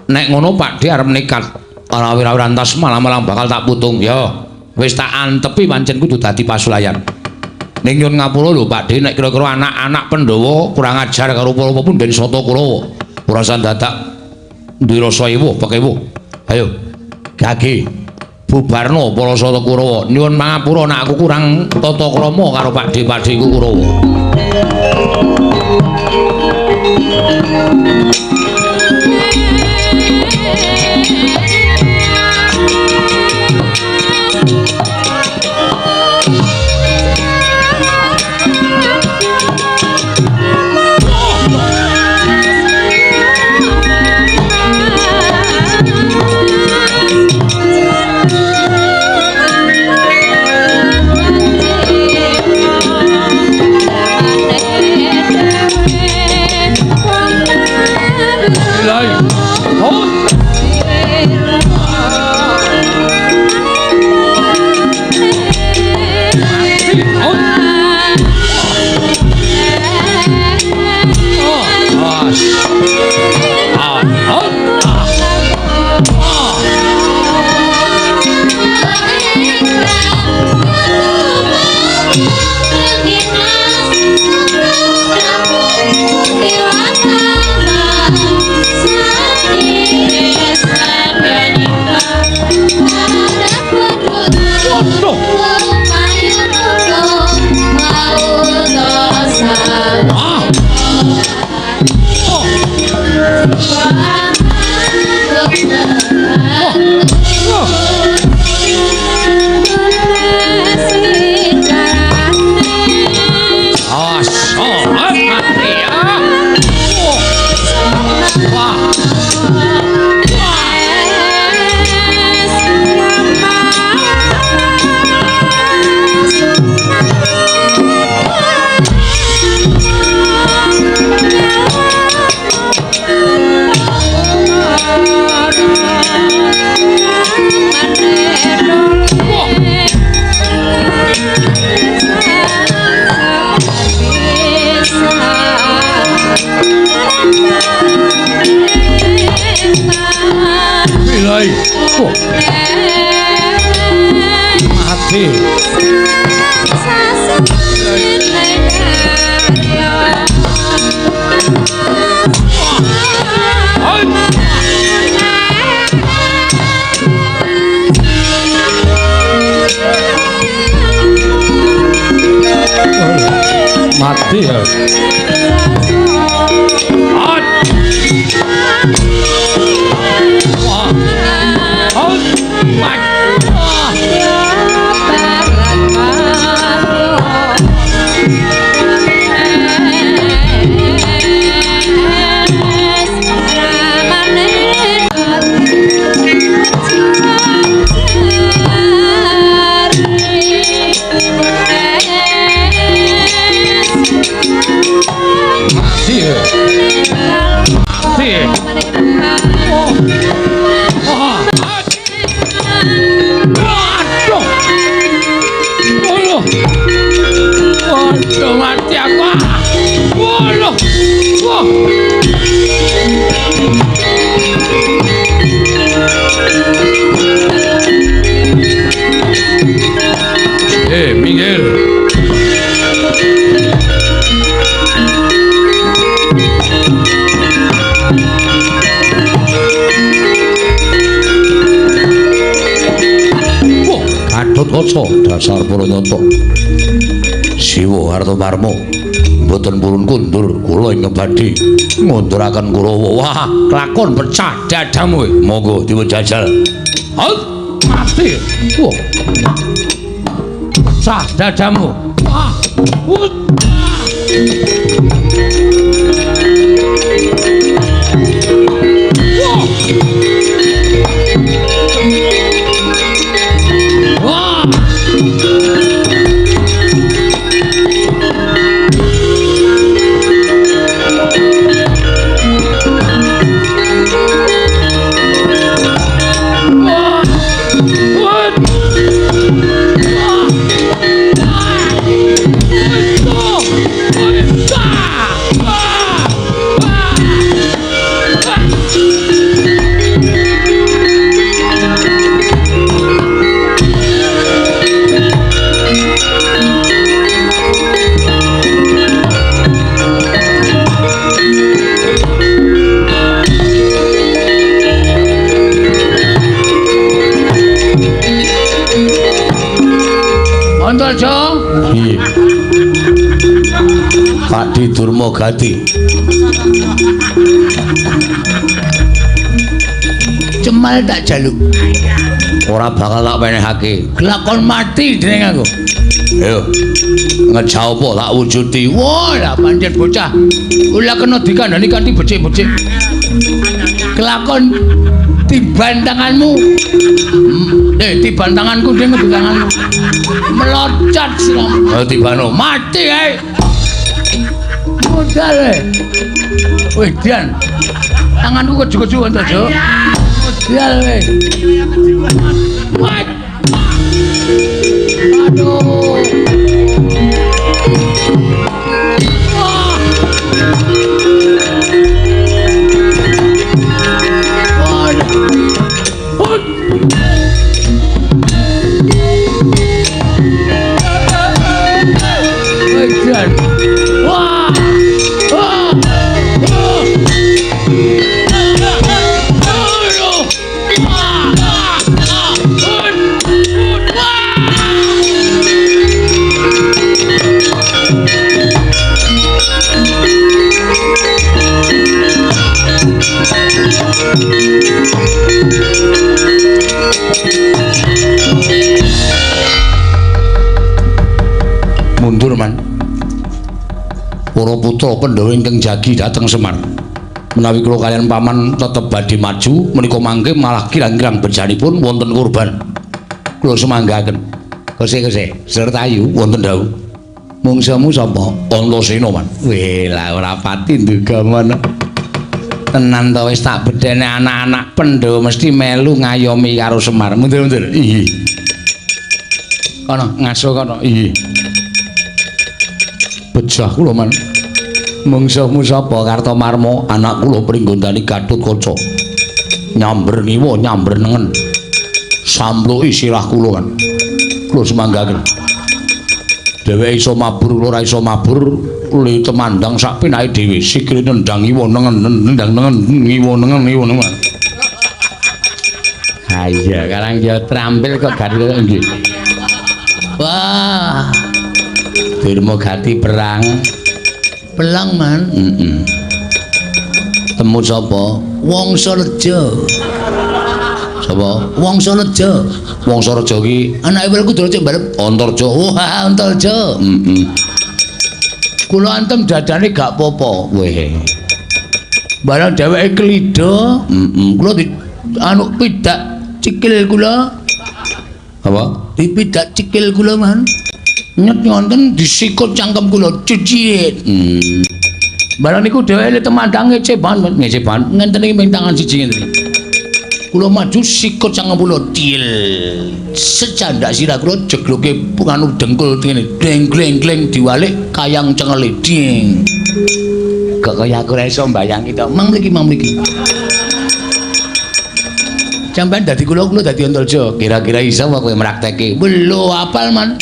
Nek ngono Pakdhe arep nekat ora wira-wirantas malah-malah bakal tak putung. Ya, wis tak antepi pancen kudu dadi pasulayan. Ning nyun ngapura lho Pakdhe, nek kira-kira anak-anak Pandhawa kurang ajar karo apa-apa pun ben sata Kurawa. Ora usah dadak duwe rasa ewuh pekewuh. Ayo, gage bubarno para sata Kurawa. Nyuwun pangapura nek aku kurang tata krama karo Pakdhe-pakdheku Kurawa. Mati. Oh. Oh. Waduh. Waduh. Waduh, mati aku. Waduh. Wah. Minggir. Wah, Gatotkaca dasar para nyata. Siwa Kartomarma mboten purun kundur kula ingkang badhe ngunduraken Kurawa. Wah, lakon pecah dadamu. Monggo dipun jajal. Halt, mati. Wah. Pecah dadamu. Wah. Wah. Wah. Antarja. Pak Durma Gati. Cemal tak jaluk. Ora bakal tak penehake. Kelakon mati jeneng aku. Ayo. Ngejauh tak wujudi. Wah, lah pancen bocah. Ora kena dikandani kanthi becik-becik. Kelakon tiban tanganmu. Tiban tanganku ding tanganmu. Meloncat siramu. Oh, tibano mati ae. Modal e. Wih, Dian. Tanganku keju-keju Antarja. Modal e. Aduh. Wah. Wah. Mundur man. Para putra Pandhawa ingkang jagi dhateng Semar. Menawi kula kaliyan paman tetep badhe maju menika mangke malah kirang-kirang bejanipun wonten kurban. Kula sumanggaken. Kose-kose Sertayu wonten dawuh. Mungsuhmu sapa? Antasena man. Weh lah ora pati nduga mono. Tenan to wis tak bedhene anak-anak Pandhawa mesti melu ngayomi karo Semar. Mundur-mundur. Iya. Kono ngaso kono. Iya. Bejah kula man. Mungsuhmu sapa? Kartomarma, anak kula Pringgondani Gatotkaca. Nyamber ngiwa, nyamber nengen. Sampluki sirah kula man. Kula sumanggaken. Dheweke iso mabur, kula ora iso mabur, li temandang sak penake dhewe. Sikile nendang ngiwa nengen, nendang nengen, ngiwa nengen, ngiwa nengen. Ha iya, karang ya trampil kok gathuk nggih. Wah. Durma Gati perang. Pelang man. Temu sapa? Wangsareja. Sapa? Wangsareja. Wangsareja ki anake Werkudara cek mbalep Antarja. Wah, Antarja. Kula antem dadane gak apa-apa. Weh. Barang dheweke klida, kula di anu pidak cikil kula. Apa? Dipidak cikil kula man. Nyet ngonten disikut cangkem kula cicit. Barang niku dheweke temandang ngece banget, ngece banget. Ngenten iki ming tangan siji ngenten iki. Kula maju sikut 90 til. Secandak sirah kula jegloke nganu dengkul ngene. Deng gleng gleng diwalik kayang cengele ding. Kok kaya aku ora iso mbayangi to. Mang mriki, mang mriki. Sampeyan dadi kula, kula dadi Antarja. Kira-kira iso apa kowe mrakteke? Lho, apal man.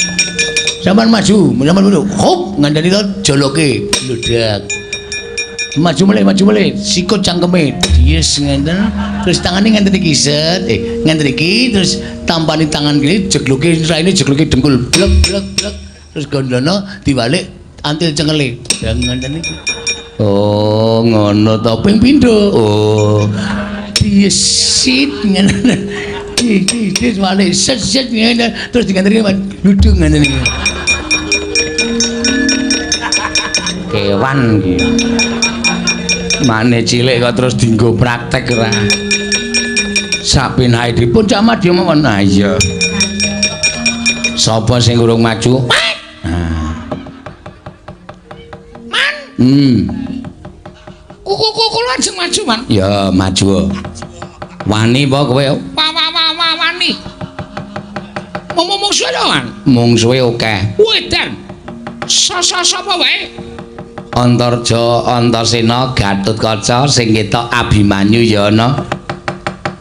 Sampeyan maju, sampeyan maju. Hop, ngandani to joloke. Bludak. Maju melih, maju melih. Sikut cangkeme. Yes ngenten. Terus tangane ngenten iki set. Ngenten iki terus tampani tangan kene jegloke raine jegloke dengkul. Blek blek blek. Terus gondono diwalik antil cengele. Ya ngenten iki. Oh, ngono to ping pindho. Oh. Disit ngene. Di walik set set ngene terus diganteni duduk ngene iki. Kewan iki. Mane cilik kok terus dienggo praktek ora. Sapenake dipun Cak Madya mawon. Ah iya. Sapa sing urung maju? Nah. Man. Kuku kula ajeng maju, Man. Ya, maju. Wani apa kowe? Wa wani. Mung mungsuhe lho, Man. Mungsuhe akeh. Wedan. Sapa wae? Antarja, Antasena, Gatotkaca sing ketok Abimanyu ya ana.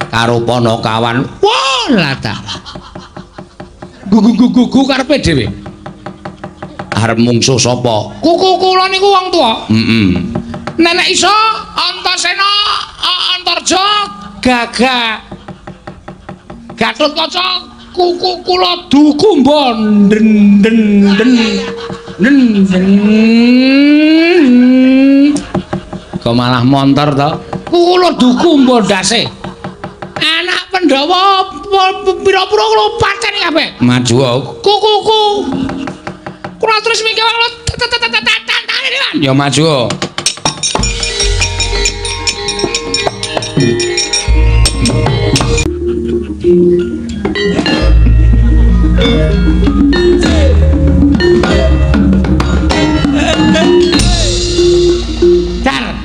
Karo Panakawan. Wah, lah ta. Gugu-gugu karepe dhewe. Arep mungsuh sapa? Kuku kula niku wong tuwa. Heeh. Nenek iso Antasena, Antarja, Gagah. Gatotkaca, kuku kula dukumba den den den. Den den. Kok malah montor to? Kula dukumba ndase. Anak Pandhawa pira-pira kula pateni kabeh. Maju. Kukuku. Kula terus mingke kula tantane, Man. Ya maju. Dar.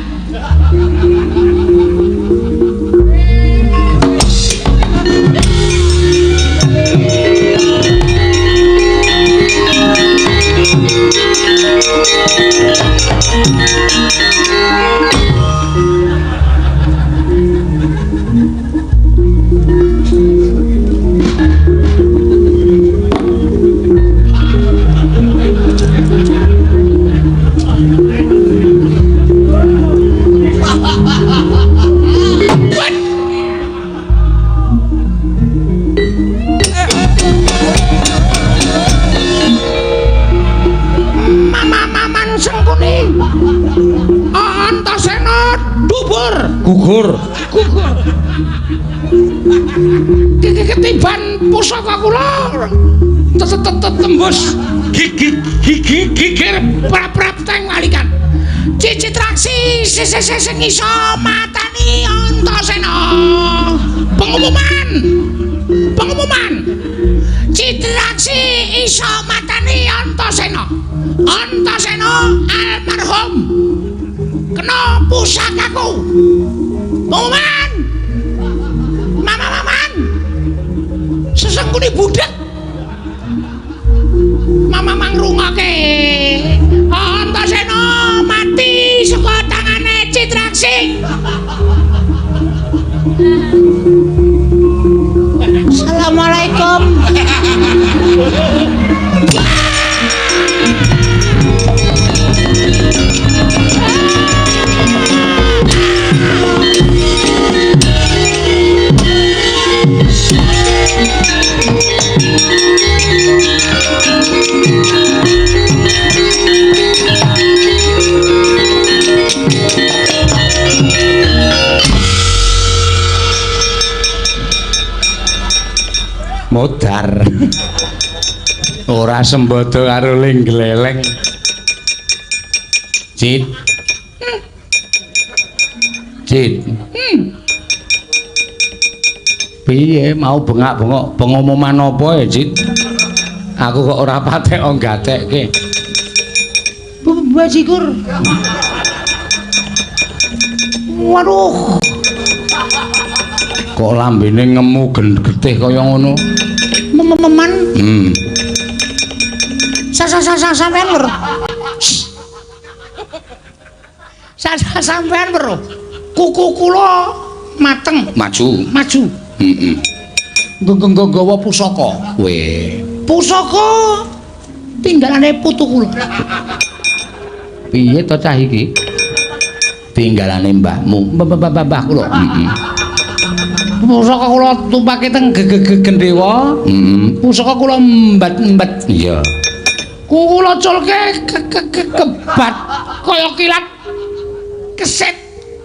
Mama-maman Sengkuni. Antasena dubur. Gugur. Gugur. Ketiban pusaka kula tembus gigi gigir prap-prap teng walikan. Cicitraksi sing iso matani Antasena. Pengumuman. Pengumuman. Citraksi iso matani Antasena. Antasena almarhum kena pusakaku. Pengumuman. Mama-maman. Sesengkuni budhek. Mama mangrungoke. Antasena mati saka tangane Citraksi. Assalamualaikum. Modar. Ora sembodo karo ling gleleng. Cit. Cit. Piye mau bengak-bengok pengumuman apa ya, Cit? Aku kok ora patek gatekke. Bajigur. Waduh. Kok lambene ngemu getih kaya ngono? Mememan. Sampean weruh. Sampean weruh. Kuku kula mateng. Maju. Maju. Heeh. Nggawa pusaka. Weh. Pusaka tinggalane putu kula. Piye to cah iki? Tinggalane mbahmu. Mbah kula. Heeh. Pusaka kula tumpake teng Gendhewa. Heeh. Pusaka kula mbat-mbat. Iya. Kula culke kebat kaya kilat. Keset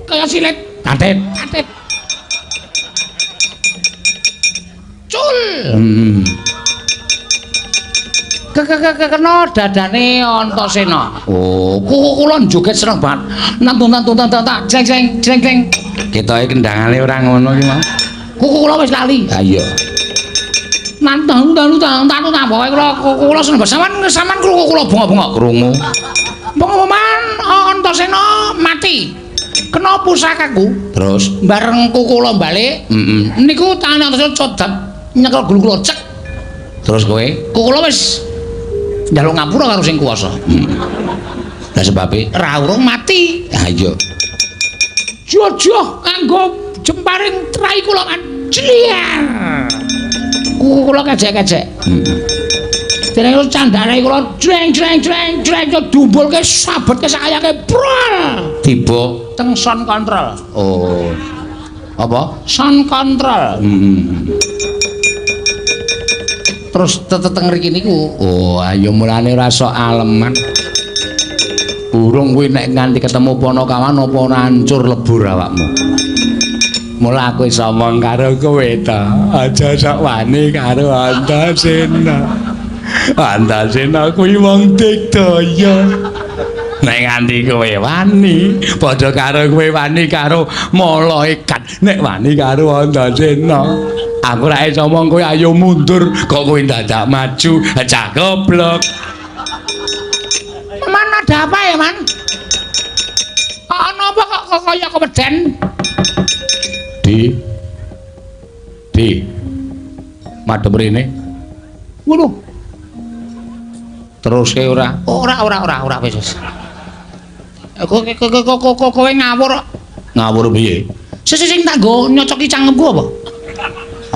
kaya silet. Tatit. Tatit. Cul. Kena dadane Antasena. Oh, kuku kula joget seneng banget. Nantun tak jeng jeng jeng jeng. Ketoke kendangane ora ngono iki, Mas. Kuku kula wis lali. Ha iya. Nantun tantun tantun pokoke kula kuku kula seneng banget. Sampeyan krungu kula bengok-bengok krungu. Pengumuman Antasena mati. Kena pusakaku. Terus bareng kuku kula balik. Heeh. Niku tangane Antasena codap nyekel gulu kula cek. Terus kowe? Kuku kula wis njaluk ngapura karo sing kuwasa. Lah sebabe ra urung mati. Ha iya. Jojoh nganggo jemparing trai kula kan. Jliar. Kuku kula kejek-kejek. Heeh. Dene candane kula jreng jreng jreng jreng dumbulke sabetke sakayake prol. Tiba teng sound control. Oh. Apa? Sound control. Heeh. Terus teteng mriki niku. Oh, ayo mulane ora sok aleman. Burung kuwi nek nganti ketemu Panakawan apa ora hancur lebur awakmu. Mula aku iso omong karo kowe ta. Aja sok wani karo Antasena. Antasena kuwi wong digdaya. Nek nganti kowe wani, padha karo kowe wani karo malaikat. Nek wani karo Antasena, aku ora iso omong kowe ayo mundur, kok kowe dadak maju, cah goblok. Man ada apa ya, Man? Ana apa kok kaya keweden? Di. Di. Madhep rene. Ngono. Teruske ora? Ora wis wis. Kowe ngawur. Ngawur piye? Sing tak nggo nyocoki cangkemku apa?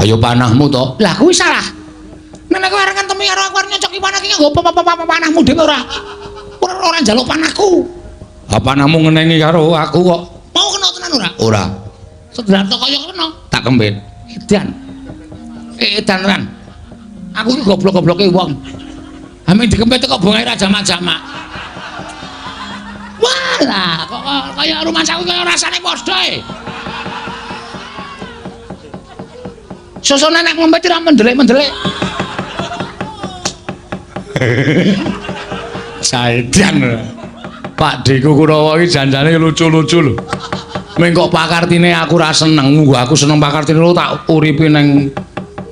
Ayo panahmu to. Lah kuwi salah. Nek kowe arep ngentemi karo aku arep nyocoki panah iki nganggo panahmu dhewe ora. Ora njaluk panahku. Ha panahmu ngenengi karo aku kok. Mau kena tenan ora? Ora. Sedrato kaya kena. Tak kempit. Edan. Edan tenan. Aku iki goblok-gobloke wong. Ame dikempit kok bongae ra jamak-jamak. Walah, kok kaya rumangsaku kaya rasane padha e. Sosone nek ngempit ora mendelik-mendelik. Saedan. Pak Deku Kurawa iki janjane lucu-lucu lho. Ming kok pakartine aku ora seneng, nggo aku seneng pakartine lho tak uripi neng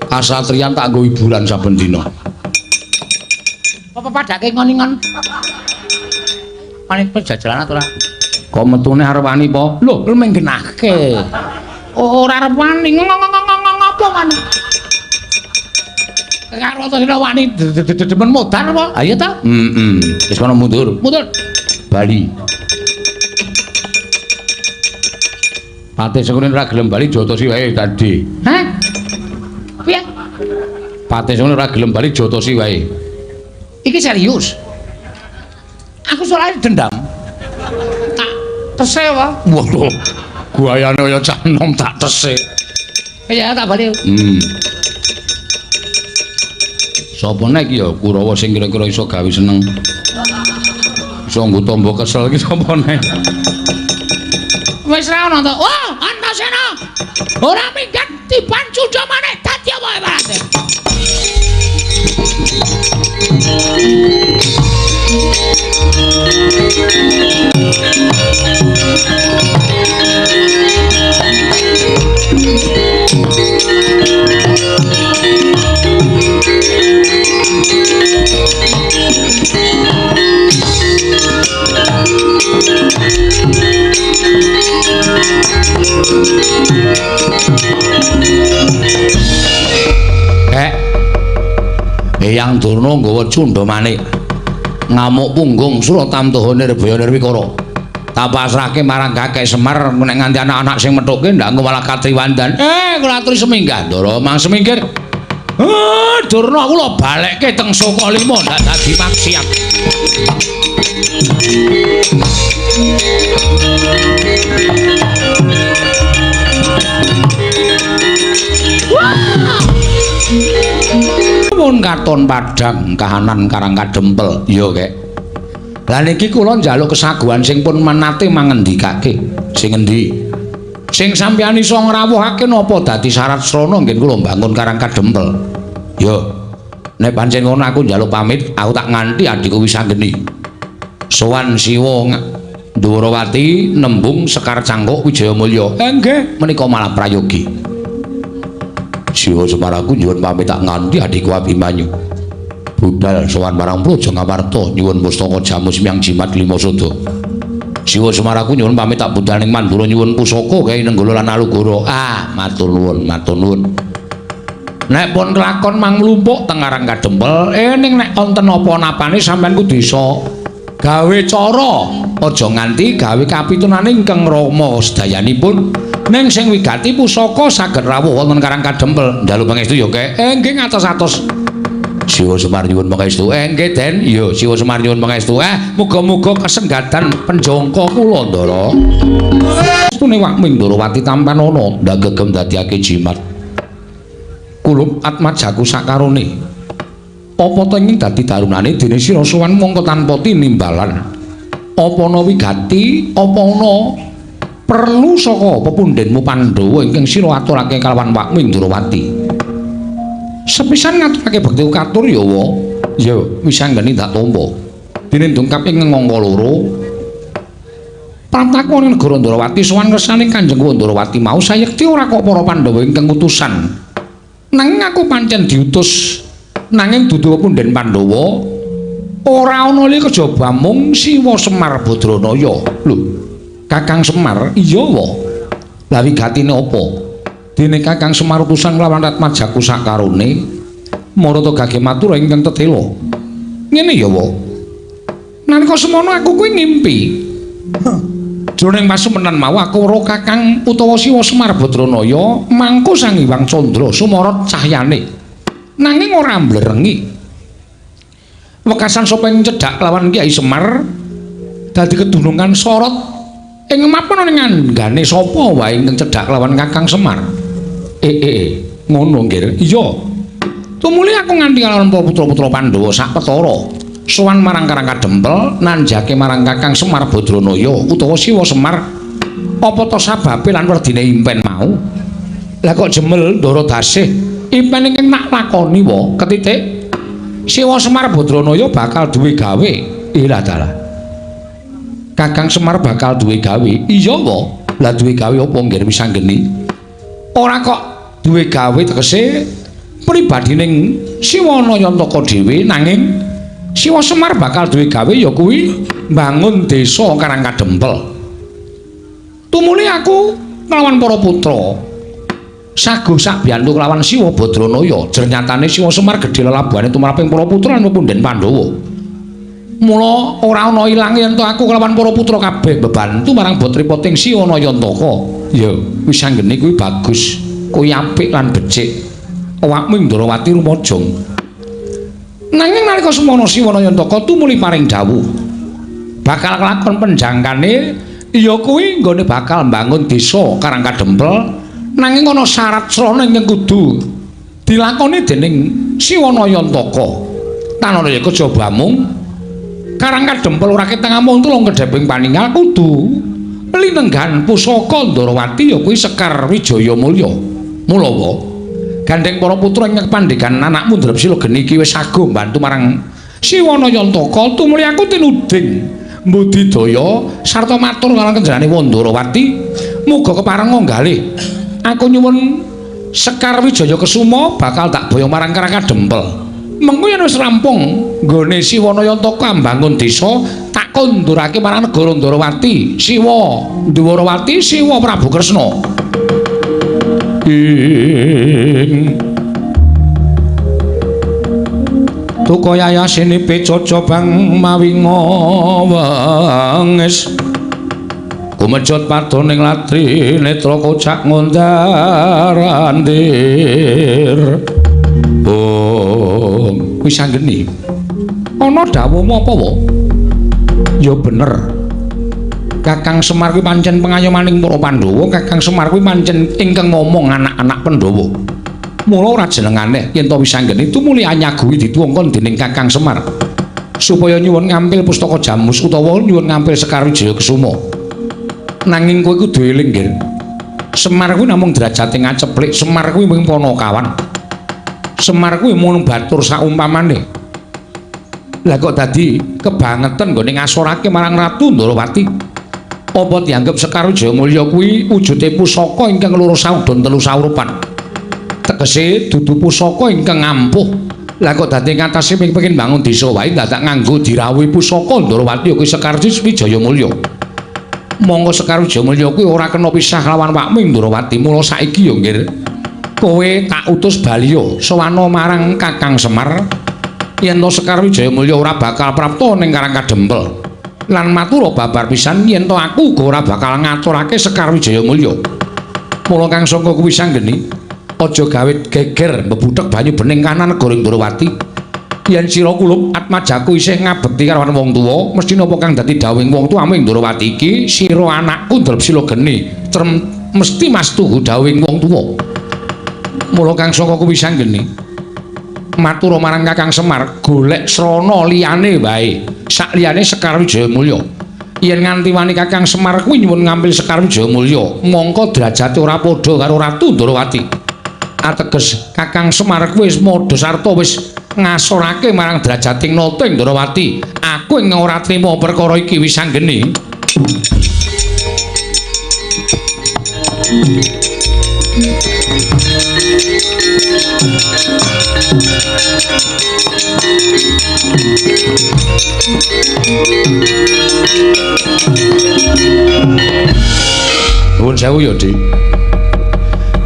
kasatriyan tak nggo hiburan saben dina. Apa padake ngon-ngon? Panik pejajalan ora? Kok metune arep wani po? Lho, ming genahke. Ora arep wani ngopo wani? Karo Antasena wani demen modar apa? Ayo ta? Heeh. Wis kono mundur. Mundur. Bali. Patih Sengkuni ora gelem bali jotosi wae tadi. Hah? Piye? Patih Sengkuni ora gelem bali jotosi wae. Iki serius. Aku soalnya dendam. Tak tese apa? Waduh. Guayane kaya cah nom tak tese. Iya, tak bali. Sapa nek ya Kurawa sing kira-kira iso gawe seneng. Iso nggo tombo kesel iki sapa nek? Wis ra ono to. Wah, Antasena. Ora minggat tiban cundha maneh dadi apa ibarate. Kakang Durna nggawa cundha manik. Ngamuk punggung Suratamtaha Nirbaya Nirwikara. Tak pasrahke marang Kakek Semar nek nganti anak-anak sing methuke ndak engko malah katriwandan. Kula aturi seminggah Ndara, mang semingkir. Durna kula balekke teng Sukalima ndak dadi maksiat. Mun katon padhang kahanan Karang Kadempel. Iya, Kek. Lah niki kula njaluk kesaguhan sing pun menate mangendikake. Sing endi? Sing sampeyan iso ngrawuhake napa dadi syarat srana nggih kula mbangun Karang Kadempel. Ya. Nek pancen ngono aku njaluk pamit, aku tak nganti adhiku Wisanggeni. Sowan Siwa Ndhuwarawati nembung Sekar Cangkuk Wijayamulya. Nggih, menika malah prayogi. Siwa Semar aku nyuwun pamit tak nganti adhiku Abimanyu. Budal sowan marang Praja Ngamarta nyuwun pustaka jamu semyang jimat lima sada. Siwa Semar aku nyuwun pamit tak budal ning Mandura nyuwun pusaka kae Nenggala lan Alugoro. Ah, matur nuwun, matur nuwun. Nek pun kelakon mang mlumpuk teng Karang Kadempel, ning nek wonten apa-napane sampean kudu iso gawe cara, aja nganti gawe kapitunane ingkang rama sedayanipun. Ning sing wigati pusaka saged rawuh wonten Karang Kadempel. Njaluk pangestu ya, Kek. Nggih ngatos-atos. Siwa Semar nyuwun pangestu. Nggih, Den. Iya, Siwa Semar nyuwun pangestu. Muga-muga kesenggatan penjangka kula, Ndara. Estune wakmu Ndrawati tampan ana ndak gegem dadiake jimat. Kulup atmajaku sakarone. Apa ta ing dadi darunane dene sira sowan mongko tanpa tinimbalan. Apa ana wigati, apa ana perlu saka pepundhenmu Pandhawa ingkang sira aturake kalawan wakmu Ndrawati. Sepisan ngaturake bekti katur ya wa. Ya Wisanggeni tak tampa. Dene dongkap ing angka loro. Pratakon ing negara Ndrawati sowan ngersane Kanjeng Ndrawati mau sayekti ora kok para Pandhawa ingkang utusan. Nanging aku pancen diutus nanging dudu pepundhen Pandhawa ora ana li kejaba mung Siwa Semar Badranaya. Lho, Kakang Semar iya wa. Lah wigatine apa? Dene Kakang Semar utusan lawan Ratmajaku sakarone marata gage matur ingkang tetela. Ngene ya wa. Nalika semono aku kuwi ngimpi. Jroning pasumenan mau aku weruh Kakang utawa Siwa Semar Badranaya mangku Sang Hyang Candra sumorot cahyane. Nanging ora mblerengi. Wekasan sapa ing cedhak lawan Kyai Semar dadi kedunungan sorot ing mapan ning anggane sapa wae ingkang cedhak lawan Kakang Semar. Ngono nggih. Iya. Tumuli aku nganti lawan putra-putra Pandhawa sak petara. Sowan marang Karang Kadempel nanjake marang Kakang Semar Badranaya utawa Siwa Semar. Apa ta sababe lan werdine impen mau? Lah kok jemel Ndara Dasih impen ingkang nak lakoni wa ketitik Siwa Semar Badranaya bakal duwe gawe. Ilah dalah. Kakang Semar bakal duwe gawe. Iya wa. Lah duwe gawe apa nggih Wisanggeni? Ora kok duwe gawe tegese pribadining Siwa Nayantaka dhewe nanging Siwa Semar bakal duwe gawe ya kuwi mbangun desa Karang Kadempel. Tumuli aku nglawan para putra saguh sabiyantu kelawan Siwa Badranaya. Jernyatane Siwa Semar gedhe lelabuhane tumraping para putra lan pepundhen Pandhawa. Mula ora ana ilange yen aku kelawan para putra kabeh bebantu marang botripoting Siwa Nayantaka. Ya Wisanggeni kuwi bagus, kuwi apik lan becik. Awakmu Ndrawati rumajang. Nanging nalika semono Siwa Nayantaka tumuli paring dawuh bakal kelakon penjangkane ya kuwi nggone bakal mbangun desa Karang Kadempel nanging ana syarat srana ingkang kudu dilakoni dening Siwa Nayantaka. Tanana ya kejaba mung Karang Kadempel ora ketang amung tulung kedheping paningal kudu linenggan pusaka Ndrawati ya kuwi Sekar Wijaya Mulya. Mula wa gandeng para putra ing pandhegan anakmu Drepsila geni iki wis saguh mbantu marang Siwa Nayantaka tumuli aku tinuding mbudidaya sarta matur marang kenjarane Wandrawati muga kepareng nggalih aku nyuwun Sekar Wijaya Kesuma bakal tak boyong marang Karang Kadempel. Mengko yen wis rampung nggone Siwa Nayantaka mbangun desa tak kondurake marang negara Ndrawati Siwa Ndwarawati Siwa Prabu Kresna. Ing Tuka yayasine pecoco bang mawi ngowengis kumejot padoning latri netra kocak ngundar-andir. Bung wis anggeni ana dawuhmu apa wae? Ya bener. Kakang Semar kuwi pancen pengayomaning para Pandhawa, Kakang Semar kuwi pancen ingkang ngomong anak-anak Pandhawa. Mula ora jenengane yen to Wisanggeni tumuli anyaguhi dituwongkon dening Kakang Semar supaya nyuwun ngampil pustaka Jamus utawa nyuwun ngampil Sekar Wijaya Kesuma. Nanging kowe kudu eling, Nggir. Semar kuwi namung derajate ngaceplik, Semar kuwi mung panakawan. Semar kuwi mung batur saumpamane. Lah kok dadi kebangetan nggone ngasorake marang Ratu Ndorowati? Apa dianggep Sekar Wijaya Mulya kuwi wujude pusaka ingkang loro saudon telu saurupan? Tegese dudu pusaka ingkang ampuh. Lah kok dadi ngatasé pengin bangun desa wae dadak nganggo dirawuhi pusaka Ndorowati kuwi Sekar Wijaya Mulya. Monggo Sekar Wijaya Mulya kuwi ora kena pisah lawan wakmu Ndorowati. Mula saiki ya, Nggir, kowe tak utus baliya sowana marang Kakang Semar yen to Sekar Wijaya Mulya ora bakal prapta ning Karang Kadempel. Lan matura babar pisan yen to aku uga ora bakal ngaturake Sekar Wijaya Mulya. Mula kang sangka kuwi sanggeni aja gawe geger mbebuthek banyu bening kanan negara Ndorowati. Yen sira kulup atmajaku isih ngabekti karo wong tuwa, mesti napa kang dadi dawuhing wong tuwa ing Ndorowati iki sira anakku Drepsila geni trem mesti mastuhu dawuhing wong tuwa. Mula kang saka kuwi sanggeni matura marang Kakang Semar golek srana liyane wae sak liyane Sekar Wijaya Mulya. Yen nganti wani Kakang Semar kuwi nyuwun ngampil Sekar Wijaya Mulya, mongko derajate ora padha karo Ratu Ndorowati. Ateges Kakang Semar kuwi wis madha sarta wis ngasorake marang derajating nata ing Ndorowati. Aku ing ora trima perkara iki wis anggeni. Nuwun sewu ya, Dik.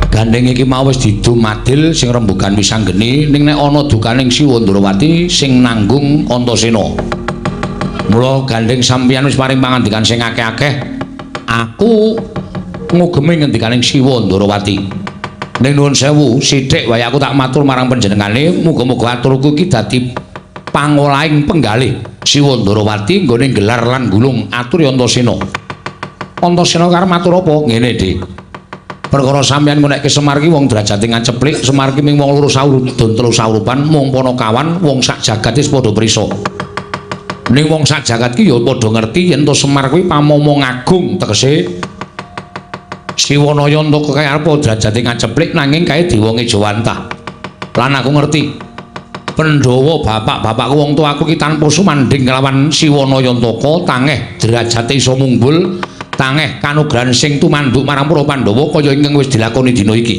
Gandeng iki mau wis didum adil sing rembugan Wisanggeni, ning nek ana dukaning Siwa Ndorowati sing nanggung Antasena. Mula gandeng sampeyan wis paring pangandikan sing akeh-akeh, aku ngugemi ngendikaning Siwa Ndorowati. Ning nuwun sewu, sithik wae aku tak matur marang panjenengane, muga-muga aturku iki dadi pangolahing penggalih Siwa Ndorowati nggone gelar lan gulung atur Antasena. Antasena karep matur apa? Ngene, Dik. Perkara sampeyan ngonekke Semar ki wong derajate ngaceplik, Semar ki mung wong loro saurudon telu saurupan, mung panakawan, wong sak jagat wis padha prisa. Ning wong sak jagat ki ya padha ngerti yen to Semar kuwi pamomong agung, tegese Siwanaya entuk kaya apa derajate ngaceplik nanging kae dewa ngejawantah. Lan aku ngerti Pandhawa bapak-bapakku wong tuaku ki tanpa sumandhing kelawan Siwanaya Antaka tangeh derajate iso munggul, tangeh kanugrahan sing tumanduk marang para Pandhawa kaya ingkang wis dilakoni dina iki.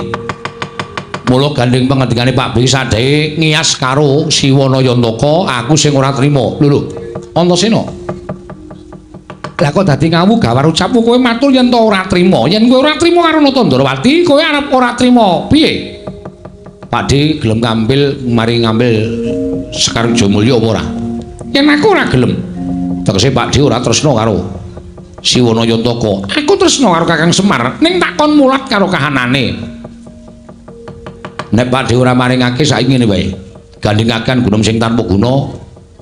Mula gandeng pangendikane Pak Bi sadhe ngiyas karo Siwanaya Antaka, aku sing ora trima. Lho lho, Antasena. Lah kok dadi ngawu gawar ucapmu kowe matur yen to ora trima. Yen kowe ora trima karo Nata Ndorowati, kowe arep ora trima piye? Pakde gelem ngambil mari ngambil Sekar Wijaya Mulya apa ora? Yen aku ora gelem. Tegese Pakde ora tresna karo Siwanaya Antaka. Aku tresna karo Kakang Semar, ning tak kon mulat karo kahanane. Nek Pakde ora maringake saiki ngene wae. Gandhengaken gunung sing tanpa guna.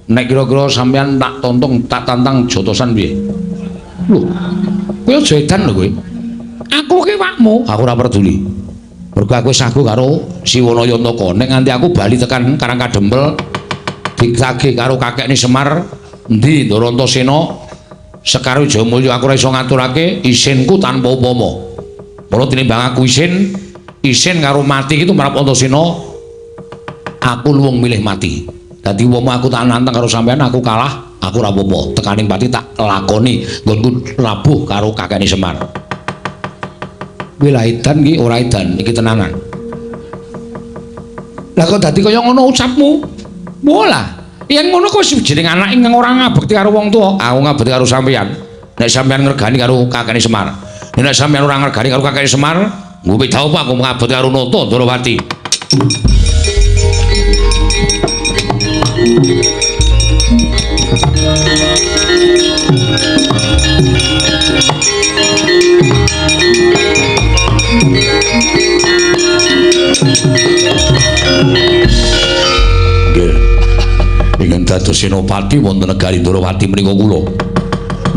Nek kira-kira sampeyan tak tontong, tak tantang jotosan piye? Lho, kowe aja edan lho kowe. Aku ki wakmu, aku ora peduli. Mergo aku wis sagu karo Siwanaya Antaka. Nek nganti aku bali tekan Karang Kadempel ditagih karo kakekne Semar, endi Ndara Antasena, Sekar Wijaya Mulya aku ora iso ngaturake isinku tanpa upama. Mula tinimbang aku isin, isin karo mati iki tumrap Antasena, aku luwung milih mati. Dadi umpama aku tak nantang karo sampean aku kalah, aku ora apa-apa. Tekaning pati tak lakoni nggonku labuh karo kakekne Semar. Kuwi lah edan iki ora edan, iki tenanan. Lah kok dadi kaya ngono ucapmu? Molah, yen ngono kok wis jeneng anak ingkang ora ngabekti karo wong tuwa, aku ngabekti karo sampeyan. Nek sampeyan ngregani karo kakekne Semar. Nek sampeyan ora ngregani karo kakekne Semar, nggo beda apa aku ngabekti karo Nata Ndorowati. Nggih. Ingkang dados senopati wonten negari Ndrawati menika kula.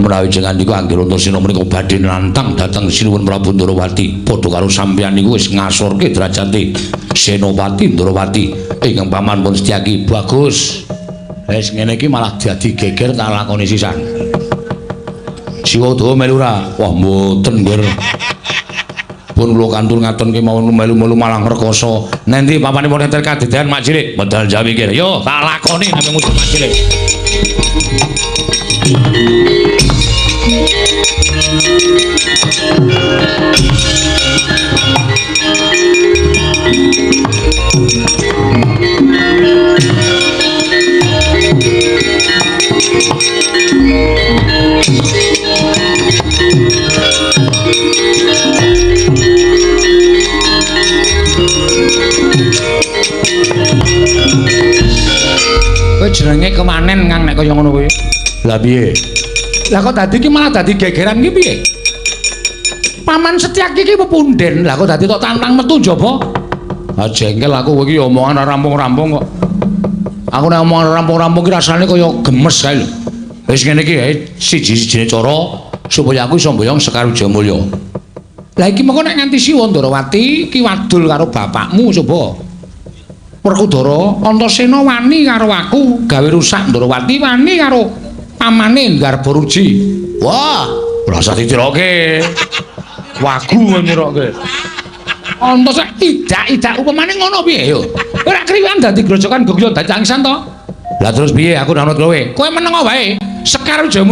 Menawi jenengan niku anggere Antasena menika badhe nantang dhateng Sinuwun Prabu Ndrawati, padha karo sampeyan niku wis ngasorke derajate Senopati Ndrawati ingkang paman pun Setyaki. Bagus. Wis ngene iki malah dadi geger tak lakoni sisan. Siwa dawa melu ora? Wah mboten nggih. Pun kula kantur ngaton kemawon melu-melu malah ngrekoso. Nendi papanipun enten kadedan Mak Cilik? Medal Jawi kene. Yo tak lakoni nek musuh Mak Cilik. Kowe jenenge kemanen Kang nek kaya ngono kuwi. Lah piye? Lah kok dadi iki malah dadi gegeran iki piye? Paman Setyaki iki pepunden. Lah kok dadi tok tantang metu njaba? Ah jengkel aku kowe iki omongan ora rampung-rampung kok. Aku nek omongan rampung-rampung iki rasane kaya gemes kae lho. Wis ngene iki siji-sijine cara supaya aku iso mboyong Sekar Wijayamulya. Lah iki mengko nek nganti Siwa Ndrawati iki wadul karo bapakmu coba. Werkudara Antasena wani karo aku gawe rusak Ndrawati wani karo pamane Garbaruji. Wah, ora usah ditiroke. Wagu nyiroke. Antasena tidak-tidak upamane ngono piye yo. Ora kriwan dadi grojokan gogyo dadi tangisan to. Lah terus piye aku nanut kowe? Kowe meneng wae. Sekar Wijaya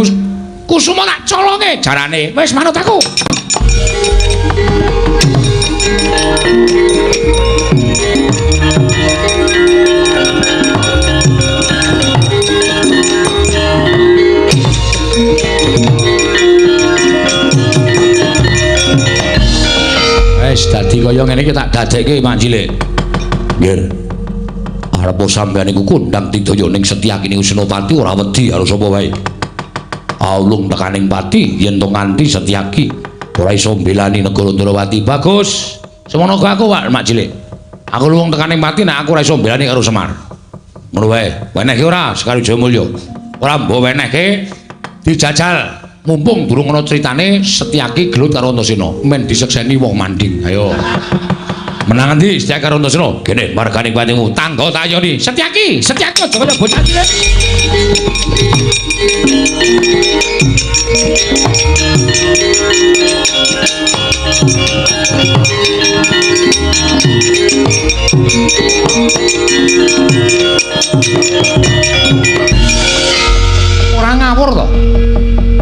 Kusuma tak colonge jarane. Wis manut aku. Wis dadi kaya ngene iki tak dadekke Mak Cilik. Nggih. Arep sampeyan iku kondang tidaya ning Setyaki niku Senopati ora wedi karo sapa wae. Aulung tekaning pati yen to nganti Setyaki ora iso mbelani negara Ndrawati. Bagus. Semono aku Pak Mak Cilik. Aku luwung tekaning pati nek aku ora iso mbelani karo Semar. Ngono wae. Wenehke ora Sekar Wijayamulya? Ora mbok wenehke dijajal. Mumpung durung ana critane Setyaki gelut karo Antasena, men disekseni wong manding. Ayo. Menang endi Setyaki karo Antasena? Gene margane patimu tangga tayoni. Setyaki, Setyaki aja kaya bocah cilik. Ora ngawur to.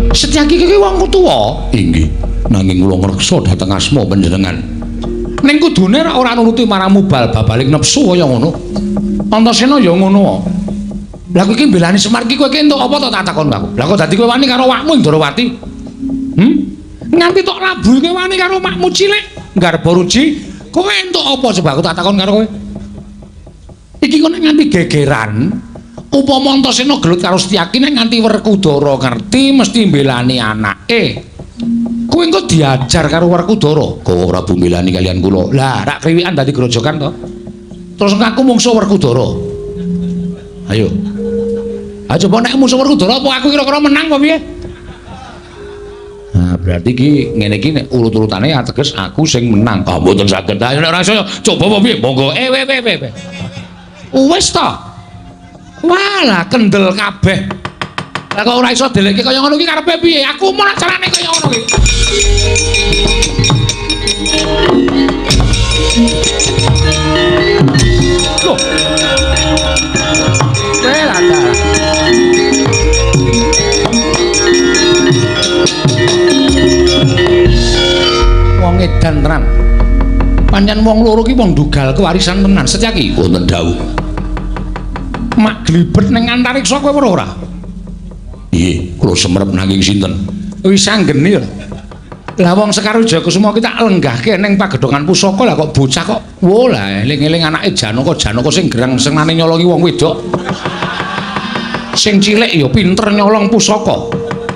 Setyaki iki wong tuwa. Inggih, nanging kula ngreksa dhateng asma panjenengan. Ning kudune ora nuruti marang mubal babaling nepsu kaya ngono. Antasena ya ngono. Lah kowe iki mbelani Semar iki kowe iki entuk apa to tak takon aku. Lah kok dadi kowe wani karo awakmu Ndrawati? Nganti tok labuhe kowe wani karo makmu cilik Garbaruji, kowe entuk apa coba aku tak takon karo kowe. Iki kok nek nganti gegeran upama Antasena gelut karo Setyaki nek nganti Werkudara ngerti mesti mbelani anake. Kowe engko diajar karo Werkudara. Kowe Prabu mbelani kalian kula. Lah rak kriwikan dadi grojokan to. Terus aku mungsuh Werkudara. Ayo. Ha coba nek mungsuh Werkudara apa aku kira-kira menang apa piye? Nah, berarti iki ngene iki nek urut-urutane ateges aku sing menang. Ah mboten saged. Ayo nek ora iso coba apa piye? Monggo. We. Wis to. Walah kendel kabeh. Lah kok ora iso delekke kaya ngono iki karepe piye? Aku mau carane kaya ngono iki. Loh. Welah ta. Wong edan tenan. Pancen wong loro ki wong dugal kewarisan tenan. Setyaki wonten dawuh. Mak glibet ning antariksa kowe weruh ora? Nggih, kula semerep nanging sinten? Wis anggene ya. Lah wong Sekar Wijaya-Kusuma ki tak lenggahke ning pagedhongan pusaka lah kok bocah kok wo lah eling-eling anake Janaka, Janaka sing gerang senengane nyolongi wong wedok. Sing cilik ya pinter nyolong pusaka.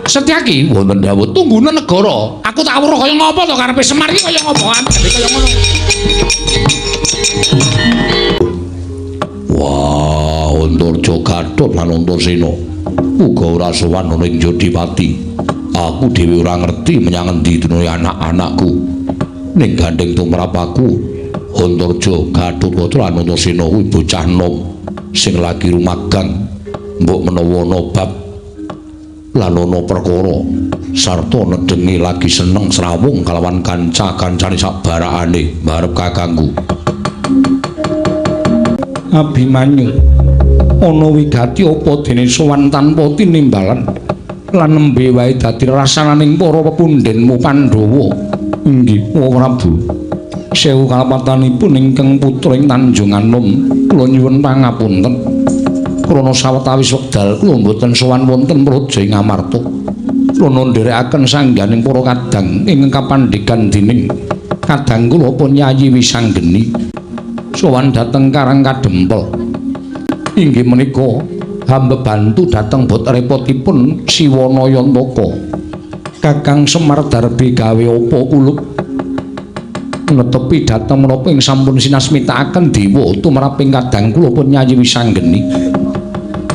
Setyaki wonten dawuh tunggune negara. Aku tak weruh kaya ngapa to karepe Semar iki kaya ngapa ambek kaya ngono. Wah, Antarja Gatot lan Antasena uga ora sowan ana ing Jodipati. Aku dhewe ora ngerti menyang endi dunune anak-anakku. Ning gandeng tumrap aku, Antarja Gatot lan Antasena kuwi bocah nom sing lagi rumagang. Mbok menawa ana bab lan ana perkara sarta nedhengi lagi seneng srawung kalawan kanca-kancane sak barakane mbarep kakangku. Abimanyu ana wigati apa dene sowan tanpa tinimbalan lan nembe wae dadi rasananing para pepundhenmu Pandhawa. Inggih, Prabu. Sewu kalepatanipun ingkang putra ing Tanjung Anom, kula nyuwun pangapunten. Krana sawetawis wekdal kula mboten sowan wonten praja ing Amarta. Krana nderekaken sangganing para kadang ingkang kapandhegan dening kadang kula pun Yayi Wisanggeni. Sowan dhateng Karang Kadempel. Inggih menika hamba bantu dhateng bot repotipun Siwana Yantaka. Kakang Semar darbi gawe apa kulup netepi dhateng menapa ing sampun sinasmitakaken dewa tumraping kadang kula pun Yayi Wisanggeni.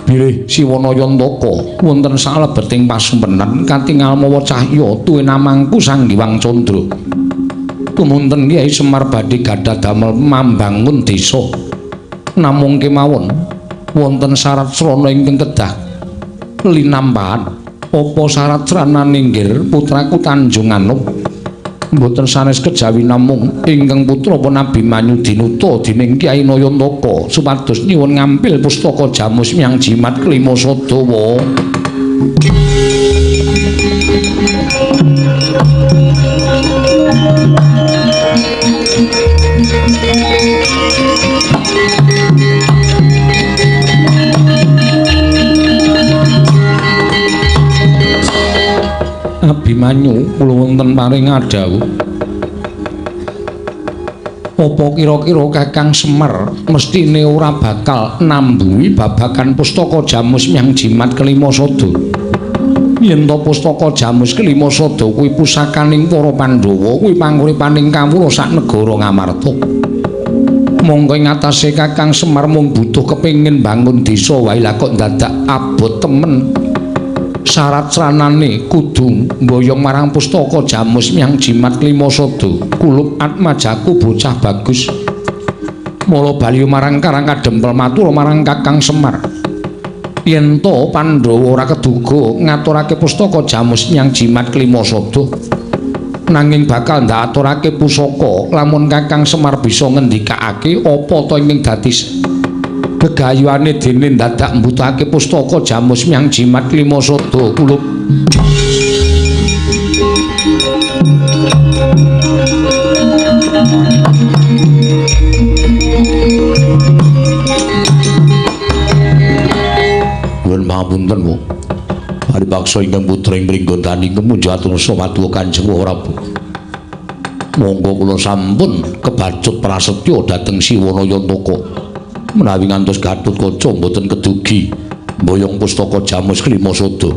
Bilih Siwana Yantaka wonten salebeting pasumpenan katingal mawa cahya tuwinamangku Sang Hyang Candra. Tumunten Kyai Semar badhe gadah damel mambangun desa. Namung kemawon wonten syarat srana ingkang kedah linampahan. Apa syarat sranane nggir putraku Tanjung Anom? Mboten sanes kejawi namung ingkang putra pun Abimanyu dinuta dening Kyai Nayantaka supados nyuwun ngampil pustaka Jamus Myang Jimat Kelima Sadawa. Abimanyu kula wonten paring adhawuh. Apa kira-kira Kakang Semar mestine ora bakal nambuhi babagan pustaka Jamus Myang Jimat Kelima Sada? Yen to pustaka Jamus Kelima Sada kuwi pusakaning para Pandhawa, kuwi panguripaning kawula sak negara Ngamarta. Monggo ing atase Kakang Semar mung butuh kepengin bangun desa wae lah kok dadak abot temen. Syarat sranane kudu mboyong marang pustaka Jamus Myang Jimat Kelima Sada. Kulup atmajaku bocah bagus. Mula bali marang Karang Kadempel matur marang Kakang Semar. Yen to Pandhawa ora keduga ngaturake pustaka Jamus Myang Jimat Kelima Sada, nanging bakal ndaturake pusaka lamun Kakang Semar bisa ngendikake apa to ingkang dadi gegayuhane dene dadak mbutuhake pustaka Jamus Myang Jimat Kelima Sada. Kulup Nuwun pangapunten, Bu. Paripaksa ingkang putra ing Pringgondani kemunjo atur samadwa Kanjeng Prabu. Monggo kula sampun kebacut prasetya dhateng Siwana Yantaka. Menawi ngantos Gatotkaca mboten kedugi mboyong pustaka Jamus Kelima Sada.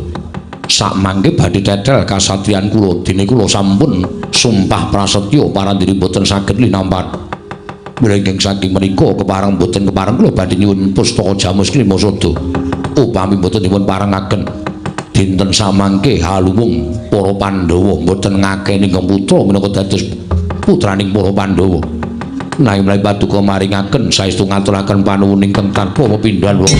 Sakmangke badhe tetel kasatriyan kula dene kula sampun sumpah prasetya parandene mboten saged linampan. Mlengking saking menika kepareng mboten kepareng kula badhe nyuwun pustaka Jamus Kelima Sada. Upami mboten dipun parengaken dinten samangke haluwung para Pandhawa mboten ngakeni ingkang putra minangka dados putraning para Pandhawa. Nanging menawi paduka maringaken saestu ngaturaken panuwun ingkang tanpa pepindhan wong.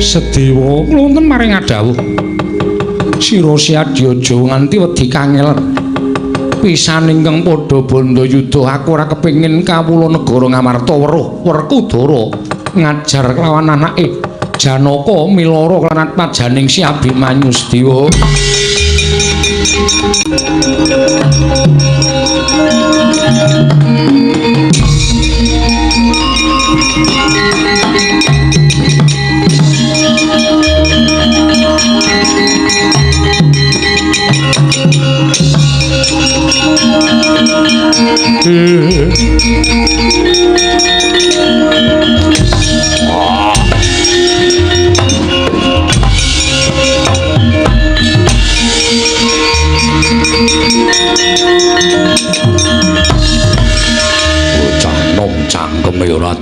Sedewa kula wonten maring adhawuh. Sira Siadya aja nganti wedi kangelen. Pisan ingkang padha bandha yudha aku ora kepengin kawula negara Ngamarta weruh Werkudara ngajar kelawan anake Janaka milara lan atmajaning Si Abimanyu Sedewa.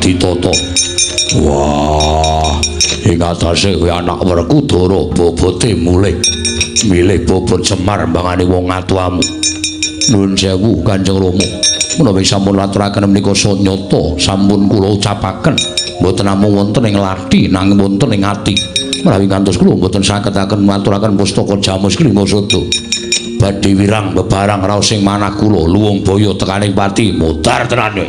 ditata. Wah, ing atase kowe anak Werkudara bobote mulih. Milih bobot Semar mbangane wong atuamu. Nuwun sewu Kanjeng Rama. Menawi sampun laturaken menika sanyata sampun kula ucapaken mboten namung wonten ing lathi nanging wonten ing ati. Menawi kantos kula mboten saged-aken maturaken pustaka Jamus Klima Sada. Badhe wirang bebarang raos ing manah kula luwung baya tekaning pati mudhar tenan kowe.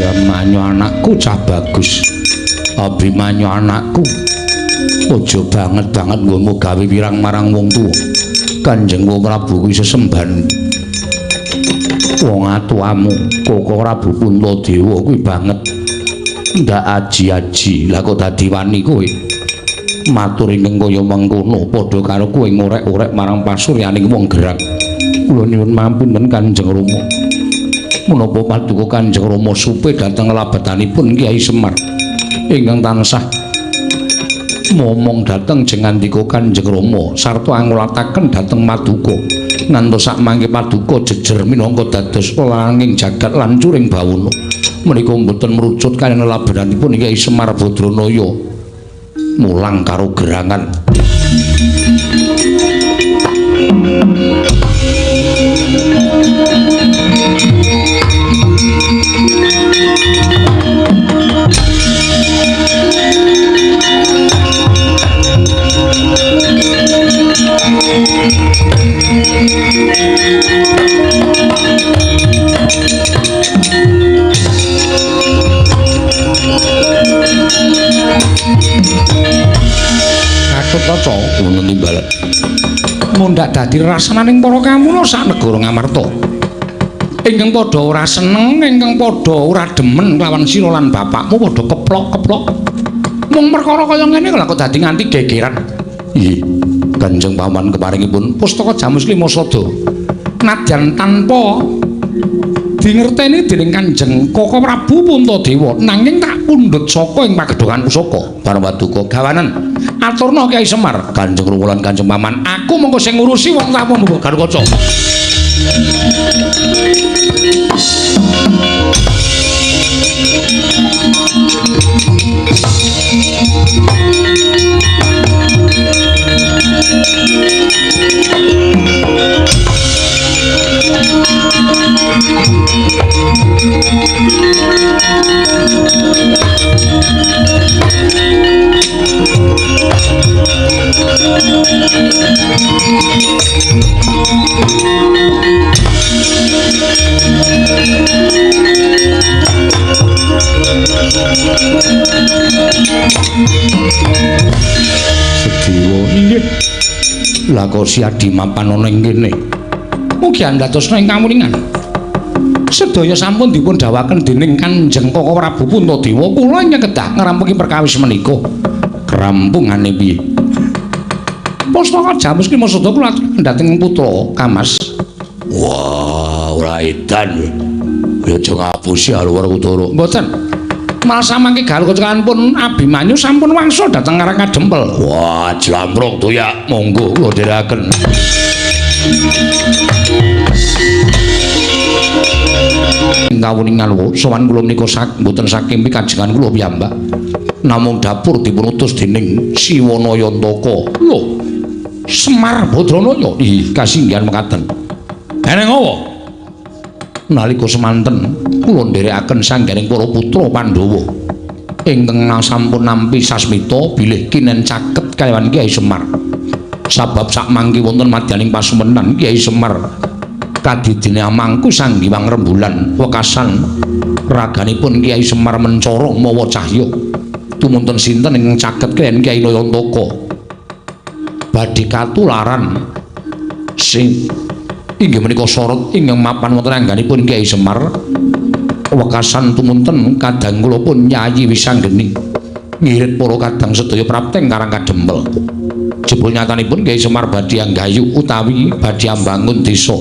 Abimanyu anakku cah bagus. Abimanyu anakku, aja banget-banget nggonmu gawe wirang marang wong tuwa. Kanjeng Prabu kuwi sesembahan wong atuamu, Koko Prabu Puntadewa kuwi banget ndak aji-aji. Lah kok dadi wani kowe matur ingkang kaya mengkono padha karo kowe ngorek-orek marang pasuryaning wong gerang. Kula nyuwun mampunten Kanjeng Rama. Menapa paduka Kanjeng Rama supe dhateng labetanipun Kyai Semar ingkang tansah momong dhateng jengandika Kanjeng Rama sarta angulataken dhateng paduka ngantos sakmangke paduka jejer minangka dados langing jagat lan curing bawana. Menika mboten merucut kaliyan labetanipun Kyai Semar Badranaya mulang karo gerangan. Katut kaca ngono timbalan. Mundhak dadi rasananing para kamula sak negara Ngamarta. Ingkang padha ora seneng, ingkang padha ora demen kelawan sira lan bapakmu padha keplok-keplok. Mung perkara kaya ngene kok dadi nganti gegeran. Nggih, Kanjeng Paman keparingipun pustaka Jamus Lima Sada. Nadyan tanpa dingerteni dening Kanjeng Koko Prabu Puntadewa, nanging tak pundhut saka ing pagedhongan pusaka. Paramaduka gawanen aturna Kyai Semar, Kanjeng Rama lan Kanjeng Paman, aku mengko sing ngurusi wong tamu Garukaca. Sediwa inggih. Lah kok si Adi mapan ana ing kene. Mugi andhatosna ing kamuningan. Sedaya sampun dipun dawaken dening Kanjeng Koko Prabu Puntadewa. Kula ingkang kedah ngrampungi perkawis menika. Krampungane piye? Pustaka Jamus Klima Sada kula aturaken dhateng putra Kamas. Wah, ora edan. Ya aja ngapusi Werkudara. Mboten. Malah samangke Garukaca pun Abimanyu sampun wangsul dhateng Karang Kadempel. Wah, jlamprung toyak, monggo kula dherekaken. Kawuningan sowan kula menika mboten saking pikajengan kula piyambak. Namung dapur dipun utus dening Siwanayantaka. Lho, Semar Badranaya. Ih, kasinggihan mekaten. Eneng apa? Nalika semanten kula nderekaken sanggaring para putra Pandhawa ingkang sampun nampi sasmita bilih kinen caket kalawan Kyai Semar. Sabab sakmangke wonten madyaning pasumenan Kyai Semar kadidine amangku Sang Hyang Rembulan wekasan raganipun Kyai Semar mencorong mawa cahya. Tumunten sinten ingkang caket kaliyan Kyai Nayantaka badhe katularan sing inggih menika sorot ingkang mapan wonten angganipun Kyai Semar wekasan tumunten kadang kula pun Yayi Wisanggeni ngirit para kadang sedaya prapteng Karang Kadempel. Jebul nyatanipun Kyai Semar badhe anggayu utawi badhe ambangun desa.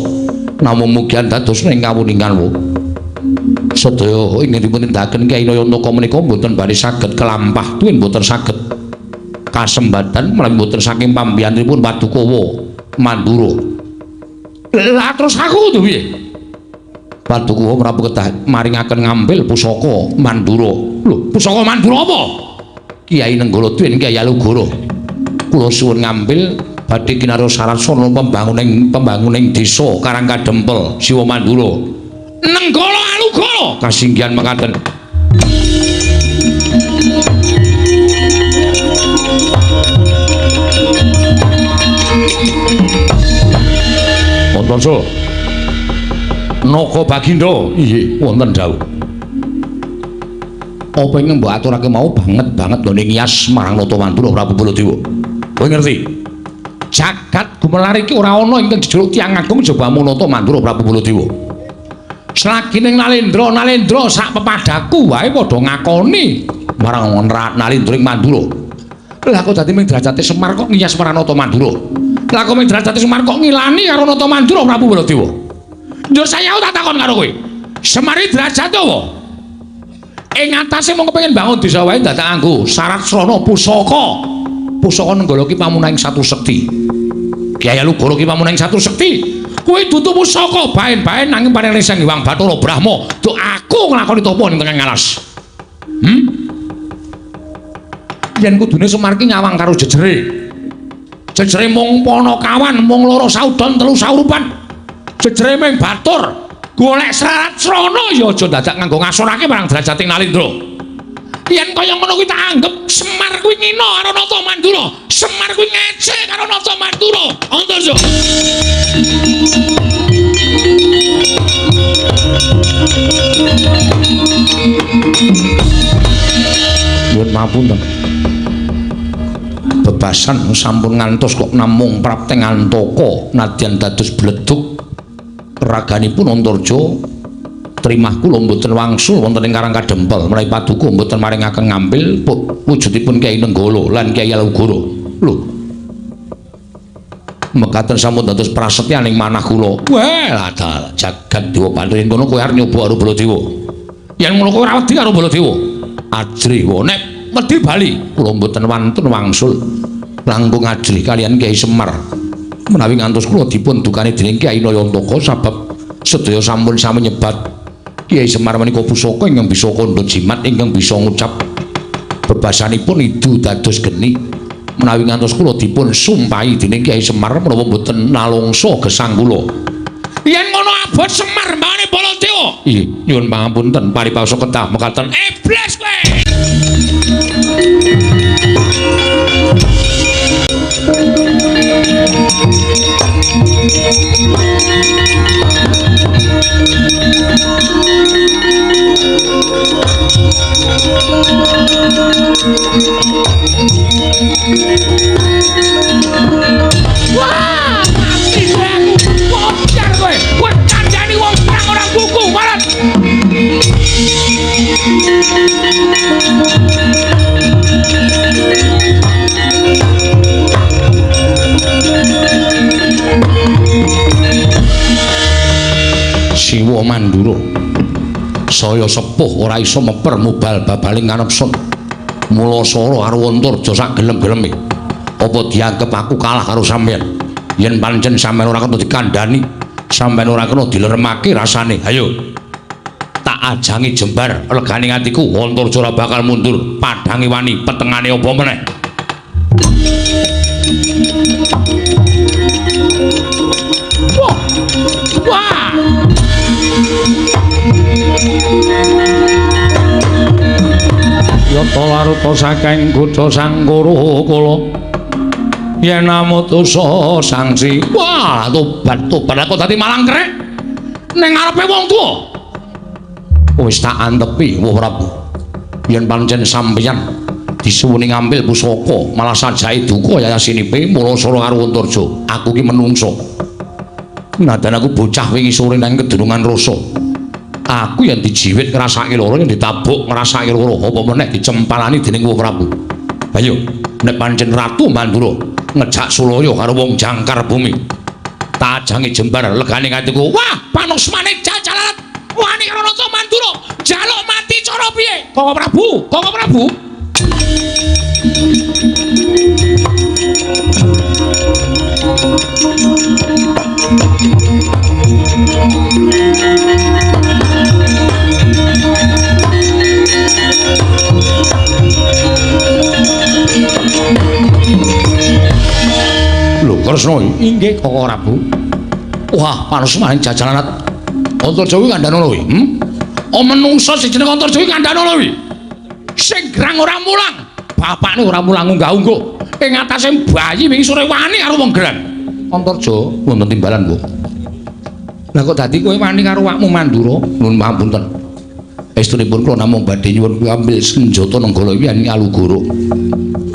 Namung mugian dados ing kawuningan wo. Sedaya ingkang dipun tindakaken Kyai Nayantaka menika mboten badhe saged kelampah tuwin mboten saged kasembatan menawi mboten saking pambiyantunipun Paduka Mandura. Lah terus aku kudu piye? Paduka Prabu kedah maringaken ngambil pusaka Mandura. Lho, pusaka Mandura apa? Kyai Nenggala tuwin Kyai Alugoro. Kula suwun ngambil badhe kinarya syarat sarana pembanguning desa Karang Kadempel Siwa Mandura. Nenggala Alugoro kasinggihan mekaten. Antarja Naga Bagindo, inggih wonten dawuh. Apa ingkang mbok aturake mau banget banget nggone ngiyas marang Nata Mandura Prabu Baladewa. Kowe ngerti? Jagat gumelar iki ora ana ingkang jejuluk tiyang agung jaba Nata Mandura Prabu Baladewa. Selagi ning Nalendra, Nalendra sak pepadaku wae padha ngakoni marang Nalendra ing Mandura. Lah kok dadi ming derajate Semar kok ngiyas marang Nata Mandura? Lah kok ming derajate Semar kok ngilani karo Nata Mandura Prabu Baladewa? Njur saya tak takon karo kowe. Semar iki derajate apa? Ing atase mung kepengin bangun desa wae dadak nganggo syarat srana pusaka. Pusaka Nenggala ki pamunahing satu sekti. Kyai Alugoro ki pamunahing satu sekti. Kuwi dudu pusaka baen-baen nanging paring Sang Hyang Bathara Brahma. Duk aku nglakoni tapa ning tengah alas. Yen kudune Semar ki nyawang karo jejere. Jejere mung panakawan, mung loro saudon telu saurupan. Jejere ming batur. Golek syarat srana ya aja dadak nganggo ngasorake marang derajate Nalendra. Yen kaya ngono kuwi tak anggep Semar kuwi ngina karo Nata Mandura. Semar kuwi ngece karo Nata Mandura. Antarja. Nyuwun pamunten. Bebasan sampun ngantos kok namung prapteng antaka nadyan dados bledug raganipun Antarja trimah kula mboten wangsul wonten ing Karang Kadempel menawi paduka mboten maringaken ngambil wujudipun Kyai Nenggala lan Kyai Alugoro. Lho, mekaten sampun dados prasetyaning manah kula. Wah, lah jagat dewa Bathara yen ngono kowe arep nyoba karo Baladewa. Yen ngono kowe ora wedi karo Baladewa. Ajrih wae nek wedi bali kula mboten wantun wangsul langkung ajrih kaliyan Kyai Semar. Menawi ngantos kula dipun dukani dening Kyai Nayantaka sabab sedaya sampun sami nyebat Kyai Semar menika pusaka ingkang bisa kandha jimat ingkang bisa ngucap bebasanipun idu dados geni. Menawi ngantos kula dipun sumpahi dening Kyai Semar menapa mboten nalungsa gesang kula. Yen ngono abot Semar mbane Baladewa. Inggih, nyuwun pangapunten paripasa kedah mekaten. Iblis kowe. Wah, mati aku. Bocor kowe. Kowe kandhani wong perang ora buku, marat. Siwa Mandura saya sepuh ora iso meper mubal babaling kanepsun. Mula sora karo Antarja sak gelem-geleme. Apa dianggep aku kalah karo sampeyan? Yen pancen sampeyan ora kena dikandhani, sampeyan ora kena dileremake rasane. Ayo. Tak ajangi jembar legane atiku, Antarja ora bakal mundur. Padhange wani, petengane apa meneh? Wah. Wah. Yata laruta saking kutha Sangkara kala yen amutusa sangsi. Wah, tobat tobat aku dadi malang krek ning ngarepe wong tuwa. Wis tak antepi, Wah Prabu. Yen pancen sampeyan disuwuni ngambil pusaka malah sajae duka yayasinipe mula sora karo Antarja. Aku ki menungso. Nadan aku bocah wingi sore nang kedunungan rasa. Aku yang dijiwit ngrasake loro, yang ditabuk ngrasake loro, apa meneh dicempalani dening Wah Prabu. Ayo, nek pancen Ratu Mandura Ngejak sulaya karo wong jangkar bumi. Tajange jembar legane atiku. Wah, panusmane jajalalat wani karo Nata Mandura, njaluk mati cara piye? Koko Prabu, Koko Prabu. Lho, Kresna inggih Koko Prabu. Wah, panusmane jajalalat Antarja kuwi kandhane lho kuwi. Oh, menungsa sing jeneng Antarja kuwi kandhane lho kuwi. Sing grang ora mulang, bapakne ora mulang unggah-ungguh. Ing atase bayi wingi sore wani karo wong gerang. Antarja wonten timbalan, Bu. Lah kok dadi kowe wani karo awakmu Mandura? Nuwun pangapunten. Estunipun kula namung badhe nyuwun ambil senjata Nenggala iki ing Alugoro.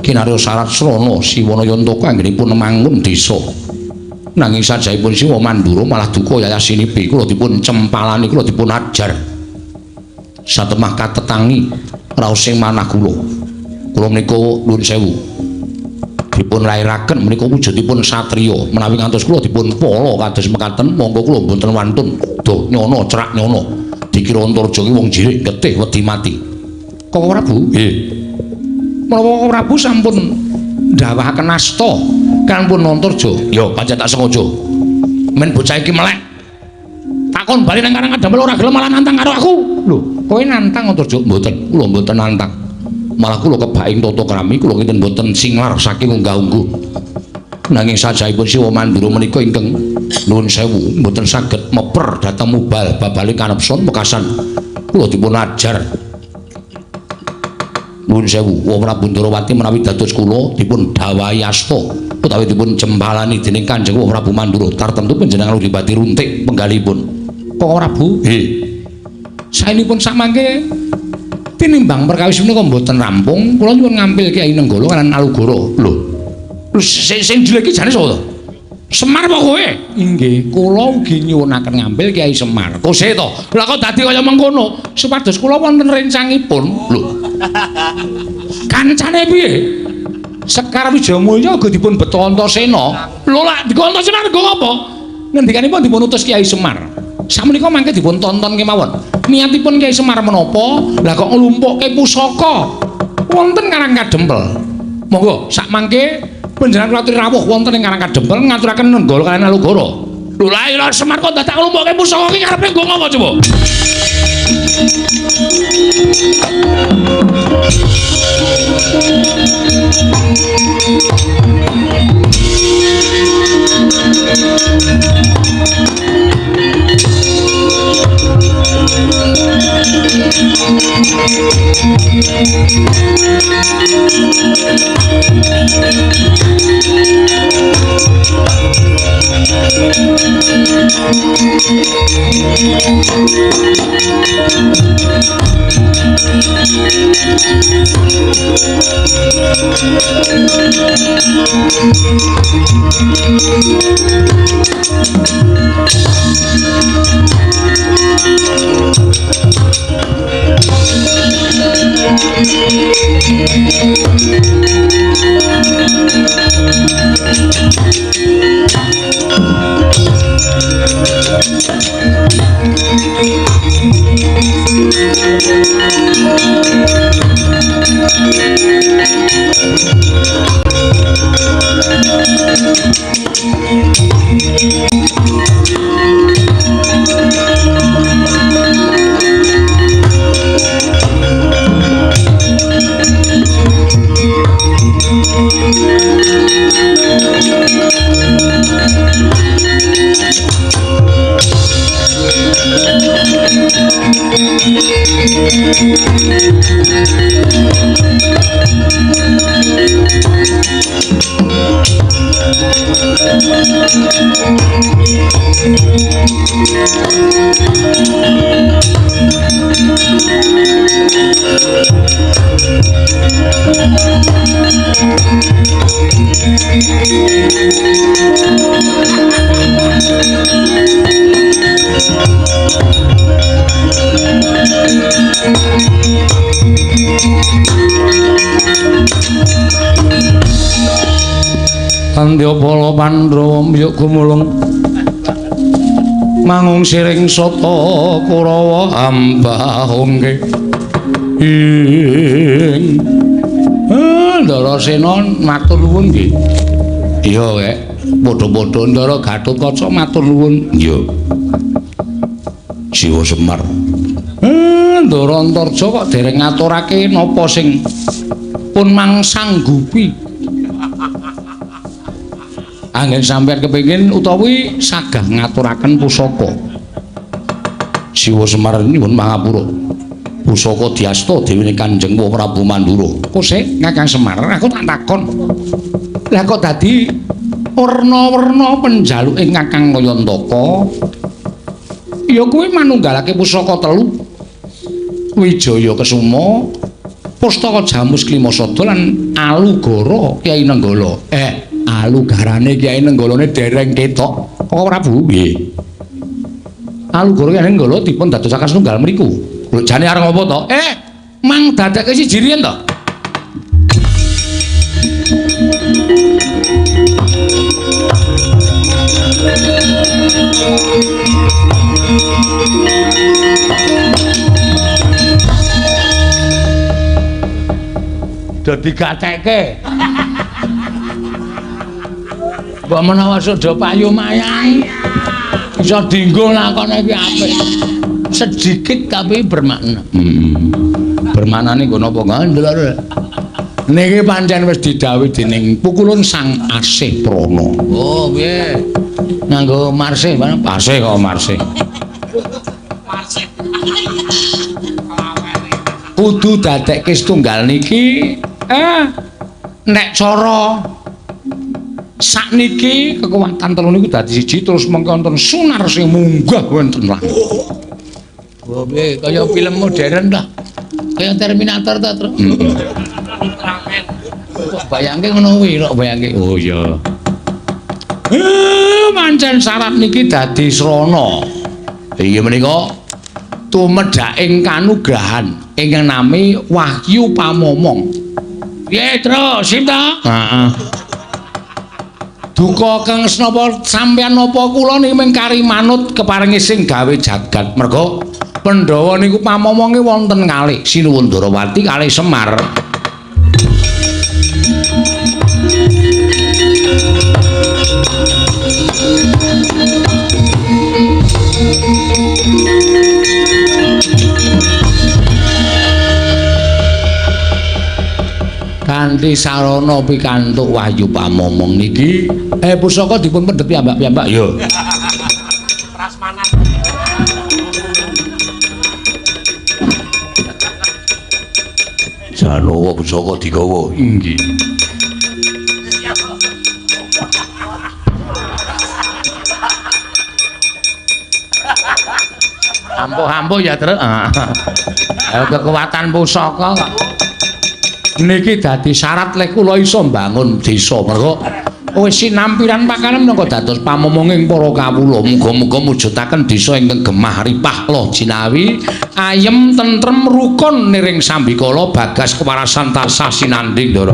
Kinarya syarat srana Siwana Yantaka anggenipun mangun desa. Nanging sajahipun Siwa Mandura malah duka yayasinipi kula dipun cempalani, kula dipun ajar. Satemah katetangi raos sing manah kula. Kula menika nuwun sewu. Dipun lairaken menika wujudipun satriya. Menawi ngantos kula dipun pala kados mekaten, monggo kula mboten wantun do nyono cerak nyono. Dikira Antarja ki wong jirik getih wedi mati. Koko Prabu? Nggih. Menapa Koko Prabu sampun ndawahaken asta kanpun Antarja? Ya pancen tak sengaja. Men bocah iki melek. Takon bali nang Karang Kadempel ora gelem malah nantang karo aku. Lho, kowe nantang Antarja? Mboten, kula mboten nantang. Malah kula kebaing tata krami kula kinten mboten singlar saking unggah-ungguh. Nanging sajahipun Siwa Mandura menika ingkang nuwun sewu mboten saged meper dhateng mubal babale kanepson wekasan kula dipun ajar. Nuwun sewu, Wa Prabu Ndarawati menawi dados kula dipun dhawahi asta utawi dipun cempalani dening Kanjeng Wa Prabu Mandura tartemtu panjenengan Udipati runtik penggalipun. Koko Prabu? Nggih. Saenipun samangke tinimbang perkawis menika mboten rampung, kula nyuwun ngampil Kyai Nenggala lan Alugoro. Lho. Lho sing jelek iki jane sapa to? Semar apa kowe? Inggih, kula ugi nyuwunaken ngampil Kyai Semar. Kose to? Lah kok dadi kaya mengkono? Supados kula wonten rencangipun. Lho. Kancane piye? Sekar Wijayamulya uga dipun beto Antasena. Lho lak dikon Antasena nggo apa? Ngendikanipun dipun utus Kyai Semar. Sakmenika mangke dipun tonton kemawon. Niatipun Kyai Semar menapa? Lah kok nglumpukke pusaka wonten Karang Kadempel. Monggo sak mangke panjenengan kula aturi rawuh wonten ing Karang Kadempel ngaturaken Nenggala kaliyan Alugoro. Lho lha iya Semar kok dadak nglumpukke pusaka iki karepe nggo ngapa coba? Tandya pala Pandhawa mbyuk gumulung mangung siring sata Kurawa ambahungke ing Ndarasena matur nuwun nggih. Iya kek, padha-padha Ndara Gatotkaca matur nuwun. Iya. Siwa Semar. Ndara Antarja kok dereng ngaturake napa sing pun mangsanggupi. Anggen sampeyan kepengin utawi sagah ngaturaken pusaka. Siwa Semar nyuwun pangapura. Pusaka diasta dewane Kanjeng Prabu Mandura. Kosek Kakang Semar, aku tak takon. Lah kok dadi werna-werna penjaluke Kakang Kayantaka? Ya kuwi manunggalake pusaka telu. Wijaya Kesuma, Pustaka Jamus Klimasada lan Alugara Kyai Nenggala. Alugarane Kyai Nenggalane dereng ketok. Kok Prabu? Nggih. Alugara Kyai Nenggala dipun dadosaken setunggal mriku. Lho jane arep ngopo to? Mang dadekke siji riyen to. Do digateke. Mbok menawa suda payu mayang. Iso dienggo lakone iki apik. Sedikit tapi bermakna. Bermaknane nggo napa ndelok. Niki pancen wis didhawuhi dening pukulun Sang Asih Prana. Oh, piye? Nganggo marsih, marsih kok marsih. Marsih. Kudu dadekke setunggal niki nek cara sakniki kekuatan telu niku dadi siji terus mengko wonten sunar sing munggah wonten langit. Oh, piye kaya film modern ta? Kaya Terminator ta, Tru? Kok bayangke ngono kuwi, kok bayangke. Oh iya. Pancen syarat niki dadi srana. Iya menika tumedhaking kanugrahan ingkang nami Wahyu Pamomong. Piye, Tru? Sip ta? Heeh. Duka kang senapa sampeyan napa kula niki mung kari manut keparengi sing gawe jagat. Merga Pandhawa niku pamomonge wonten kalih Sinuwun Ndarawati kalih Semar. Kanthi sarana pikantuk Wahyu Pamomong niki pusaka dipun pendhet piyambak-piyambak. Iya. Prasmanan. Janowo pusaka digawa. Inggih. Ampuh-ampuh ya, Tru. Kekuatan pusaka kok. Niki dadi syarat lek kula iso mbangun desa. Mergo wis sinampiran pakanan menapa dados pamomonging para kawula. Muga-muga mujudaken desa ingkang gemah ripah loh jinawi, ayem tentrem rukun niring sambikala bagas kewarasan tansah sinandhing Ndara.